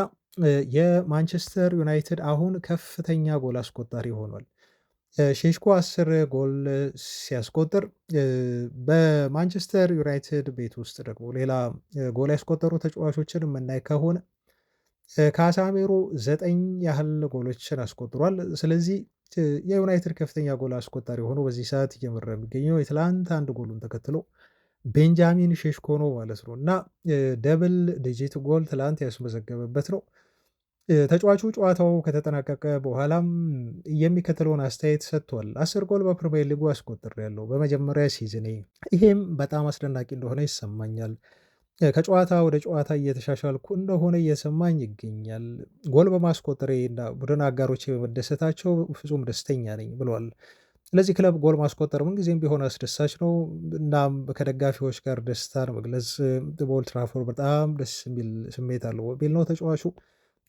የማንቸስተር ዩናይትድ አሁን ከፍተኛ ጎል አስቆጣሪ ሆኗል። ሼሽኮ 10 ጎል ሲያስቆጥር በማንቸስተር ዩናይትድ ቤት ውስጥ ደግሞ ሌላ ጎል ያስቆጠሩ ተጫዋቾችን የምናይ ከሆነ ካሳሜሮ 9 ያህል ጎሎችን አስቆጥሯል። ስለዚህ የዩናይትድ ከፍተኛ ጎል አስቆጣሪ ሆኖ በዚህ ሰዓት እየመራ የሚገኘው የትላንት አንድ ጎሉን ተከትሎ ቤንጃሚን ሼሽኮ ነው ማለት ነው እና double digit ጎል ትላንት ያስመዘገበበት ነው። ተጫዋቹ ጨዋታው ከተጠናቀቀ በኋላም የሚከተለውን አስተያየት ሰጥቷል። 10 ጎል በፕሪሚየር ሊጉ አስቆጥሬያለሁ በመጀመሪያ season ኤ፣ ይሄም በጣም አስደናቂ እንደሆነ ይሰማኛል። ከጨዋታ ወደ ጨዋታ እየተሻሻልኩ እንደሆነ እየሰማኝ ይገኛል። ጎል በማስቆጠሬ እና ቡድን አጋሮቼ በመደሰታቸው ፍጹም ደስተኛ ነኝ ብሏል። ለዚህ ክለብ ጎል ማስቆጠር ምንጊዜም ቢሆን አስደሳች ነው። እናም ከደጋፊዎች ጋር ደስታን መግለጽ በኦልድ ትራፎርድ በጣም ደስ የሚል ስሜት አለው በሚል ነው ተጫዋቹ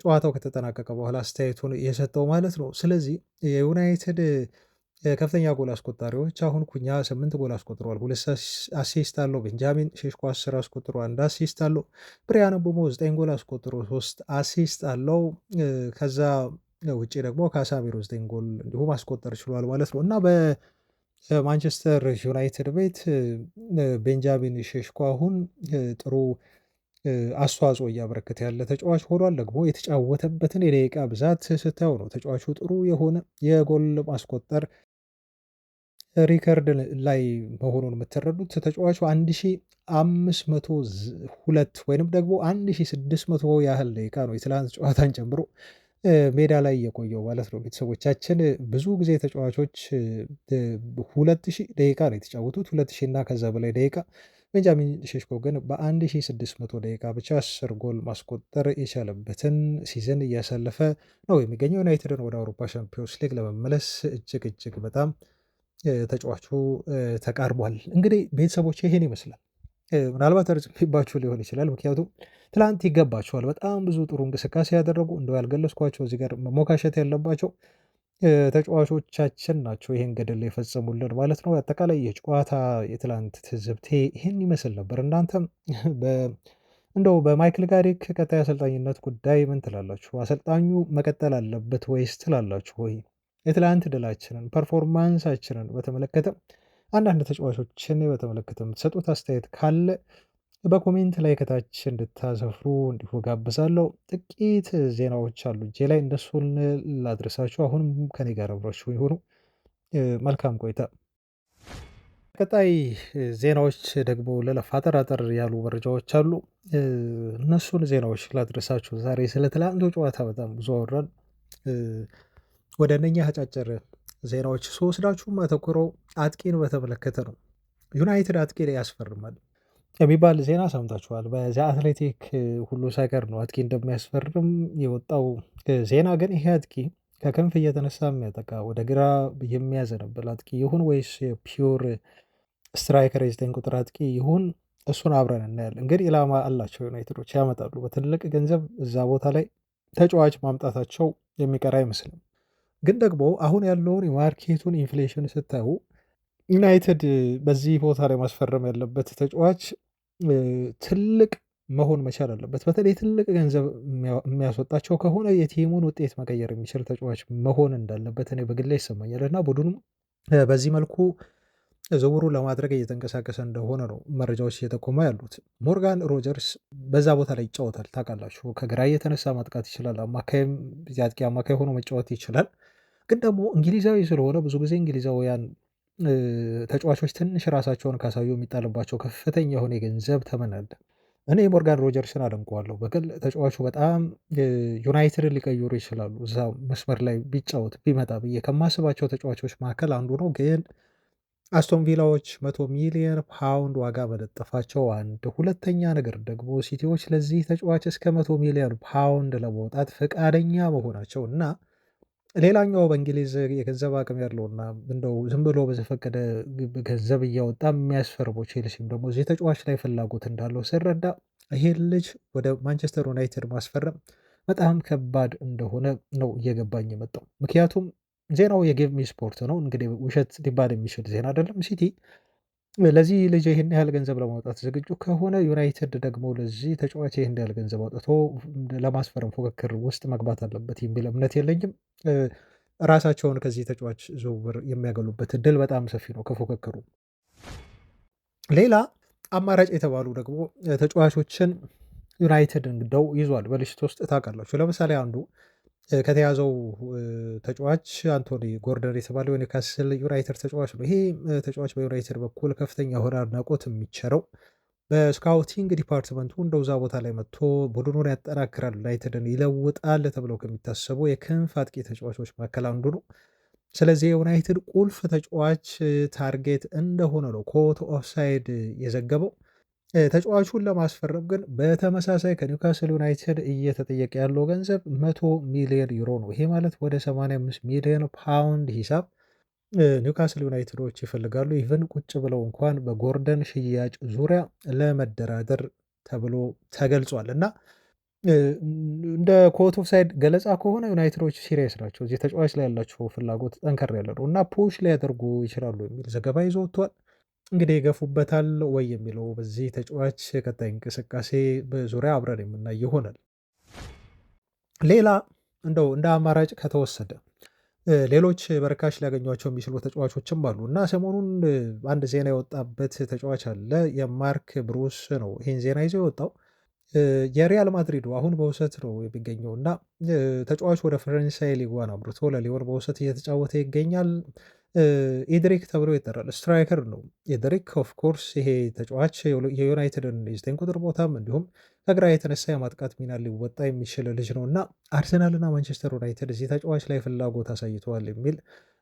ጨዋታው ከተጠናቀቀ በኋላ አስተያየቱን የሰጠው ማለት ነው። ስለዚህ የዩናይትድ ከፍተኛ ጎል አስቆጣሪዎች አሁን ኩኛ 8 ጎል አስቆጥሯል፣ 2 assist አለው። ቤንጃሚን ሼሽኮ 10 አስቆጥሮ 1 assist አለው። ብሪያን ምቡሞ 9 ጎል አስቆጥሮ 3 assist አለው። ከዛ ውጭ ደግሞ ካሳሜሮ 9 ጎል እንዲሁ ማስቆጠር ችሏል ማለት ነው እና በማንቸስተር ዩናይትድ ቤት ቤንጃሚን ሼሽኮ አሁን ጥሩ አስተዋጽኦ እያበረከተ ያለ ተጫዋች ሆኗል። ደግሞ የተጫወተበትን የደቂቃ ብዛት ስታየው ነው ተጫዋቹ ጥሩ የሆነ የጎል ማስቆጠር ሪከርድ ላይ መሆኑን የምትረዱት። ተጫዋቹ 1502 ወይንም ደግሞ 1600 ያህል ደቂቃ ነው የትላንት ጨዋታን ጨምሮ ሜዳ ላይ የቆየው ማለት ነው። ቤተሰቦቻችን ብዙ ጊዜ ተጫዋቾች 2000 ደቂቃ ነው የተጫወቱት፣ 2000 እና ከዛ በላይ ደቂቃ። ቤንጃሚን ሼሽኮ ግን በ1600 ደቂቃ ብቻ 10 ጎል ማስቆጠር የቻለበትን season እያሳለፈ ነው የሚገኘው። ዩናይትድን ወደ አውሮፓ ሻምፒዮንስ ሊግ ለመመለስ እጅግ እጅግ በጣም ተጫዋቹ ተቃርቧል። እንግዲህ ቤተሰቦች ይሄን ይመስላል። ምናልባት ረዝሜባችሁ ሊሆን ይችላል። ምክንያቱም ትላንት ይገባቸዋል። በጣም ብዙ ጥሩ እንቅስቃሴ ያደረጉ፣ እንደው ያልገለጽኳቸው እዚህ ጋር መሞካሸት ያለባቸው ተጫዋቾቻችን ናቸው ይሄን ገድል የፈጸሙልን ማለት ነው። አጠቃላይ የጨዋታ የትላንት ትዝብቴ ይህን ይመስል ነበር። እናንተም እንደው በማይክል ካሪክ ቀጣይ አሰልጣኝነት ጉዳይ ምን ትላላችሁ? አሰልጣኙ መቀጠል አለበት ወይስ ትላላችሁ ወይ? የትላንት ድላችንን performance ኣችንን በተመለከተ፣ አንዳንድ ተጫዋቾችን በተመለከተ የምትሰጡት አስተያየት ካለ በ comment ላይ ከታች እንድታሰፍሩ እንዲሁ ጋብዛለሁ። ጥቂት ዜናዎች አሉ እጄ ላይ፣ እነሱን ላድረሳችሁ። አሁንም ከኔ ጋር አብራችሁ ይሁኑ። መልካም ቆይታ። ቀጣይ ዜናዎች ደግሞ ልለፍ። አጠር አጠር ያሉ መረጃዎች አሉ። እነሱን ዜናዎች ላድረሳችሁ። ዛሬ ስለ ትላንቱ ጨዋታ በጣም ብዙ አወራን። ወደ እነኛ አጫጭር ዜናዎች ስወስዳችሁ ማተኩረው አጥቂን በተመለከተ ነው። ዩናይትድ አጥቂ ላይ ያስፈርማል። የሚባል ዜና ሰምታችኋል። በ The Athletic ሁሉ ሳይቀር ነው አጥቂ እንደሚያስፈርም የወጣው ዜና። ግን ይሄ አጥቂ ከክንፍ እየተነሳ የሚያጠቃ፣ ወደ ግራ የሚያዘነብል አጥቂ ይሁን ወይስ pure striker የ9 ቁጥር አጥቂ ይሁን፣ እሱን አብረን እናያለን። እንግዲህ ኢላማ አላቸው ዩናይትዶች፣ ያመጣሉ። በትልቅ ገንዘብ እዛ ቦታ ላይ ተጫዋች ማምጣታቸው የሚቀር አይመስልም። ግን ደግሞ አሁን ያለውን የ market ኡን inflation ስታዩ ዩናይትድ በዚህ ቦታ ላይ ማስፈረም ያለበት ተጫዋች ትልቅ መሆን መቻል አለበት። በተለይ ትልቅ ገንዘብ የሚያስወጣቸው ከሆነ የ team ኡን ውጤት መቀየር የሚችል ተጫዋች መሆን እንዳለበት እኔ በግሌ ይሰማኛል እና ቡድኑም በዚህ መልኩ ዝውውሩን ለማድረግ እየተንቀሳቀሰ እንደሆነ ነው መረጃዎች እየጠቆሙ ያሉት። ሞርጋን ሮጀርስ በዛ ቦታ ላይ ይጫወታል፣ ታውቃላችሁ። ከግራ እየተነሳ ማጥቃት ይችላል። አማካይም የአጥቂ አማካይ ሆኖ መጫወት ይችላል። ግን ደግሞ እንግሊዛዊ ስለሆነ ብዙ ጊዜ እንግሊዛውያን ተጫዋቾች ትንሽ ራሳቸውን ካሳዩ የሚጣልባቸው ከፍተኛ የሆነ የገንዘብ ተመን አለ። እኔ ሞርጋን ሮጀርስን አደንቀዋለሁ። በግል ተጫዋቹ በጣም ዩናይትድን ሊቀይሩ ይችላሉ እዛ መስመር ላይ ቢጫወት ቢመጣ ብዬ ከማስባቸው ተጫዋቾች መካከል አንዱ ነው። ግን አስቶን ቪላዎች 100 ሚሊዮን ፓውንድ ዋጋ መለጠፋቸው አንድ፣ ሁለተኛ ነገር ደግሞ ሲቲዎች ለዚህ ተጫዋች እስከ 100 ሚሊዮን ፓውንድ ለማውጣት ፈቃደኛ መሆናቸው እና ሌላኛው በእንግሊዝ የገንዘብ አቅም ያለውና እንደው ዝም ብሎ በዘፈቀደ ገንዘብ እያወጣ የሚያስፈርመው ቼልሲም ደግሞ እዚህ ተጫዋች ላይ ፍላጎት እንዳለው ስረዳ ይሄን ልጅ ወደ ማንቸስተር ዩናይትድ ማስፈረም በጣም ከባድ እንደሆነ ነው እየገባኝ የመጣው። ምክንያቱም ዜናው የ Give Me Sport ነው። እንግዲህ ውሸት ሊባል የሚችል ዜና አይደለም። ሲቲ ለዚህ ልጅ ይህን ያህል ገንዘብ ለማውጣት ዝግጁ ከሆነ ዩናይትድ ደግሞ ለዚህ ተጫዋች ይህን ያህል ገንዘብ አውጥቶ ለማስፈረም ፉክክር ውስጥ መግባት አለበት የሚል እምነት የለኝም። ራሳቸውን ከዚህ ተጫዋች ዝውውር የሚያገሉበት እድል በጣም ሰፊ ነው ከፉክክሩ። ሌላ አማራጭ የተባሉ ደግሞ ተጫዋቾችን ዩናይትድ እንደው ይዟል በ list ውስጥ፣ ታውቃላችሁ። ለምሳሌ አንዱ ከተያዘው ተጫዋች አንቶኒ ጎርደን የተባለው የኒውካስል ዩናይትድ ተጫዋች ነው። ይሄ ተጫዋች በዩናይትድ በኩል ከፍተኛ የሆነ አድናቆት የሚቸረው፣ በ scouting department ኡ እንደው እዛ ቦታ ላይ መጥቶ ቡድኑን ያጠናክራል፣ ዩናይትድን ይለውጣል ተብለው ከሚታሰቡ የክንፍ አጥቂ ተጫዋቾች መካከል አንዱ ነው። ስለዚህ የዩናይትድ ቁልፍ ተጫዋች target እንደሆነ ነው Caught Offside የዘገበው። ተጫዋቹን ለማስፈረም ግን በተመሳሳይ ከኒውካስል ዩናይትድ እየተጠየቀ ያለው ገንዘብ 100 ሚሊዮን ዩሮ ነው። ይሄ ማለት ወደ 85 ሚሊዮን ፓውንድ ሂሳብ ኒውካስል ዩናይትዶች ይፈልጋሉ። Even ቁጭ ብለው እንኳን በጎርደን ሽያጭ ዙሪያ ለመደራደር ተብሎ ተገልጿል። እና እንደ Caught Offside ገለጻ ከሆነ ዩናይትዶች serious ናቸው። እዚህ ተጫዋች ላይ ያላቸው ፍላጎት ጠንከር ያለ ነው እና push ሊያደርጉ ይችላሉ የሚል ዘገባ ይዞ ወጥቷል። እንግዲህ ይገፉበታል ወይ የሚለው በዚህ ተጫዋች ቀጣይ እንቅስቃሴ በዙሪያ አብረን የምናይ ይሆናል። ሌላ እንደው እንደ አማራጭ ከተወሰደ ሌሎች በርካሽ ሊያገኟቸው የሚችሉ ተጫዋቾችም አሉ እና ሰሞኑን አንድ ዜና የወጣበት ተጫዋች አለ። የማርክ ብሩስ ነው ይህን ዜና ይዞ የወጣው። የሪያል ማድሪዱ አሁን በውሰት ነው የሚገኘው እና ተጫዋቹ ወደ ፈረንሳይ ሊግ ዋን አምርቶ ለሊዮን በውሰት እየተጫወተ ይገኛል። ኤድሪክ ተብሎ ይጠራል። Striker ነው ኤድሪክ። Of course ይሄ ተጫዋች የዩናይትድን የ9 ቁጥር ቦታም እንዲሁም ከግራ የተነሳ የማጥቃት ሚና ሊወጣ የሚችል ልጅ ነው እና አርሰናልና ማንቸስተር ዩናይትድ እዚህ ተጫዋች ላይ ፍላጎት አሳይተዋል የሚል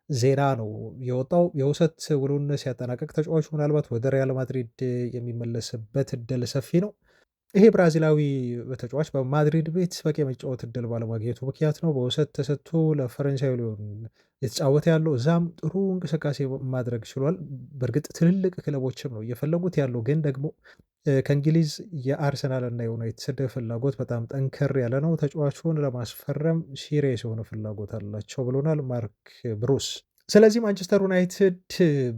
ዜና ነው የወጣው። የውሰት ውሉን ሲያጠናቀቅ ተጫዋቹ ምናልባት ወደ ሪያል ማድሪድ የሚመለስበት እድል ሰፊ ነው። ይሄ ብራዚላዊ ተጫዋች በማድሪድ ቤት በቂ የመጫወት እድል ባለማግኘቱ ምክንያት ነው በውሰት ተሰጥቶ ለፈረንሳይ ሊዮን የተጫወተ ያለው። እዛም ጥሩ እንቅስቃሴ ማድረግ ችሏል። በእርግጥ ትልልቅ ክለቦችም ነው እየፈለጉት ያለው፣ ግን ደግሞ ከእንግሊዝ የአርሰናል እና የዩናይትድ ፍላጎት በጣም ጠንከር ያለ ነው። ተጫዋቹን ለማስፈረም serious የሆነ ፍላጎት አላቸው ብሎናል ማርክ ብሩስ። ስለዚህ ማንቸስተር ዩናይትድ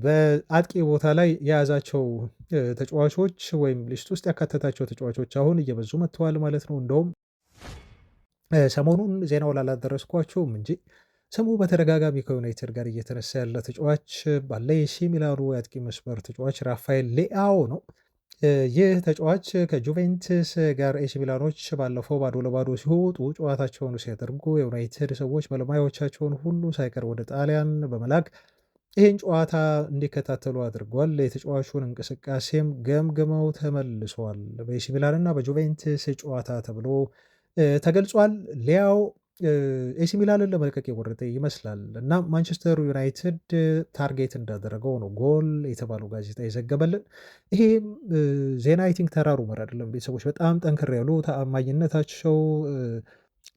በአጥቂ ቦታ ላይ የያዛቸው ተጫዋቾች ወይም list ውስጥ ያካተታቸው ተጫዋቾች አሁን እየበዙ መጥተዋል ማለት ነው። እንደውም ሰሞኑን ዜናው ላላደረስኳቸውም እንጂ ስሙ በተደጋጋሚ ከዩናይትድ ጋር እየተነሳ ያለ ተጫዋች ባለ የኤሲ ሚላኑ የአጥቂ መስመር ተጫዋች ራፋኤል ሌአዎ ነው። ይህ ተጫዋች ከጁቬንትስ ጋር ኤሲ ሚላኖች ባለፈው 0-0 ሲወጡ ጨዋታቸውን ሲያደርጉ የዩናይትድ ሰዎች መልማዮቻቸውን ሁሉ ሳይቀር ወደ ጣሊያን በመላክ ይህን ጨዋታ እንዲከታተሉ አድርጓል። የተጫዋቹን እንቅስቃሴም ገምግመው ተመልሰዋል። በኤሲ ሚላን እና በጁቬንትስ ጨዋታ ተብሎ ተገልጿል። ሊያው ኤሲ ሚላንን ለመልቀቅ የቆረጠ ይመስላል እና ማንቸስተር ዩናይትድ target እንዳደረገው ነው ጎል የተባለው ጋዜጣ የዘገበልን። ይሄም ዜና I think ተራ rumor አይደለም ቤተሰቦች፣ በጣም ጠንከር ያሉ ተአማኝነታቸው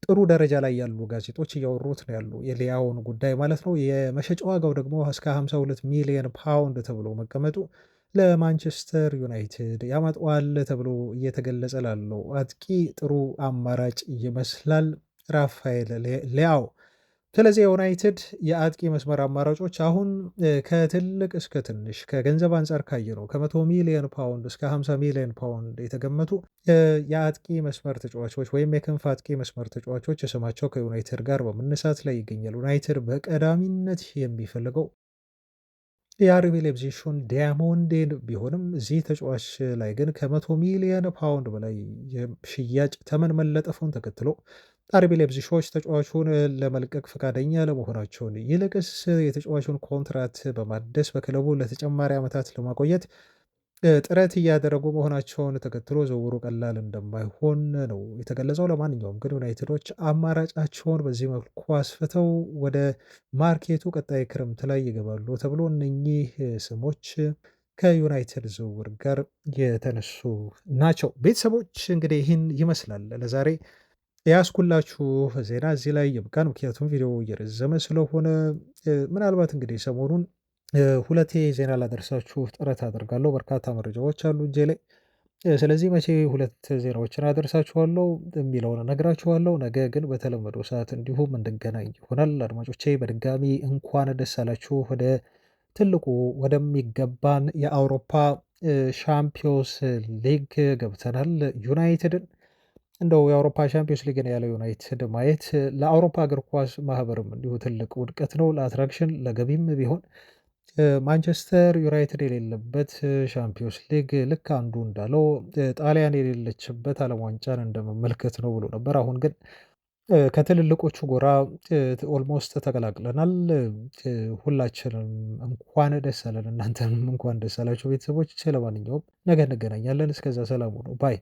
ጥሩ ደረጃ ላይ ያሉ ጋዜጦች እያወሩት ነው ያሉ የሊያውን ጉዳይ ማለት ነው። የመሸጫ ዋጋው ደግሞ እስከ 52 ሚሊዮን ፓውንድ ተብሎ መቀመጡ ለማንቸስተር ዩናይትድ ያመጣዋል ተብሎ እየተገለጸ ላለው አጥቂ ጥሩ አማራጭ ይመስላል ራፋኤል ሊያው። ስለዚህ የዩናይትድ የአጥቂ መስመር አማራጮች አሁን ከትልቅ እስከ ትንሽ ከገንዘብ አንጻር ካየነው ከ100 ሚሊዮን ፓውንድ እስከ 50 ሚሊዮን ፓውንድ የተገመቱ የአጥቂ መስመር ተጫዋቾች ወይም የክንፍ አጥቂ መስመር ተጫዋቾች ስማቸው ከዩናይትድ ጋር በመነሳት ላይ ይገኛል። ዩናይትድ በቀዳሚነት የሚፈልገው የአርቢ ሌፕዚሹን ዲያሞንዴን ቢሆንም እዚህ ተጫዋች ላይ ግን ከ100 ሚሊዮን ፓውንድ በላይ የሽያጭ ተመን መለጠፉን ተከትሎ አርቢ ሌፕዚሾች ተጫዋቹን ለመልቀቅ ፈቃደኛ ለመሆናቸውን ይልቅስ የተጫዋቹን ኮንትራት በማደስ በክለቡ ለተጨማሪ ዓመታት ለማቆየት ጥረት እያደረጉ መሆናቸውን ተከትሎ ዝውውሩ ቀላል እንደማይሆን ነው የተገለጸው። ለማንኛውም ግን ዩናይትዶች አማራጫቸውን በዚህ መልኩ አስፍተው ወደ market ኡ ቀጣይ ክረምት ላይ ይገባሉ ተብሎ እነኚህ ስሞች ከዩናይትድ ዝውውር ጋር የተነሱ ናቸው። ቤተሰቦች እንግዲህ ይህን ይመስላል ለዛሬ ያስኩላችሁ ዜና እዚህ ላይ ይብቃን። ምክንያቱም ቪዲዮ እየረዘመ ስለሆነ ምናልባት እንግዲህ ሰሞኑን ሁለቴ ዜና ላደርሳችሁ ጥረት አደርጋለሁ። በርካታ መረጃዎች አሉ እጄ ላይ። ስለዚህ መቼ ሁለት ዜናዎችን አደርሳችኋለሁ የሚለውን እነግራችኋለሁ። ነገ ግን በተለመደው ሰዓት እንዲሁም እንድንገናኝ ይሆናል። አድማጮቼ በድጋሚ እንኳን ደስ አላችሁ። ወደ ትልቁ ወደሚገባን የአውሮፓ ሻምፒዮንስ ሊግ ገብተናል። ዩናይትድን እንደው የአውሮፓ ሻምፒዮንስ ሊግን ያለ ዩናይትድ ማየት ለአውሮፓ እግር ኳስ ማህበርም እንዲሁ ትልቅ ውድቀት ነው። ለ attraction ለገቢም ቢሆን ማንቸስተር ዩናይትድ የሌለበት ሻምፒዮንስ ሊግ ልክ አንዱ እንዳለው ጣሊያን የሌለችበት ዓለም ዋንጫን እንደመመልከት ነው ብሎ ነበር። አሁን ግን ከትልልቆቹ ጎራ almost ተቀላቅለናል። ሁላችንም እንኳን ደስ አለን፣ እናንተንም እንኳን ደስ አላችሁ ቤተሰቦች። ለማንኛውም ነገ እንገናኛለን። እስከዛ ሰላም ሁኑ bye።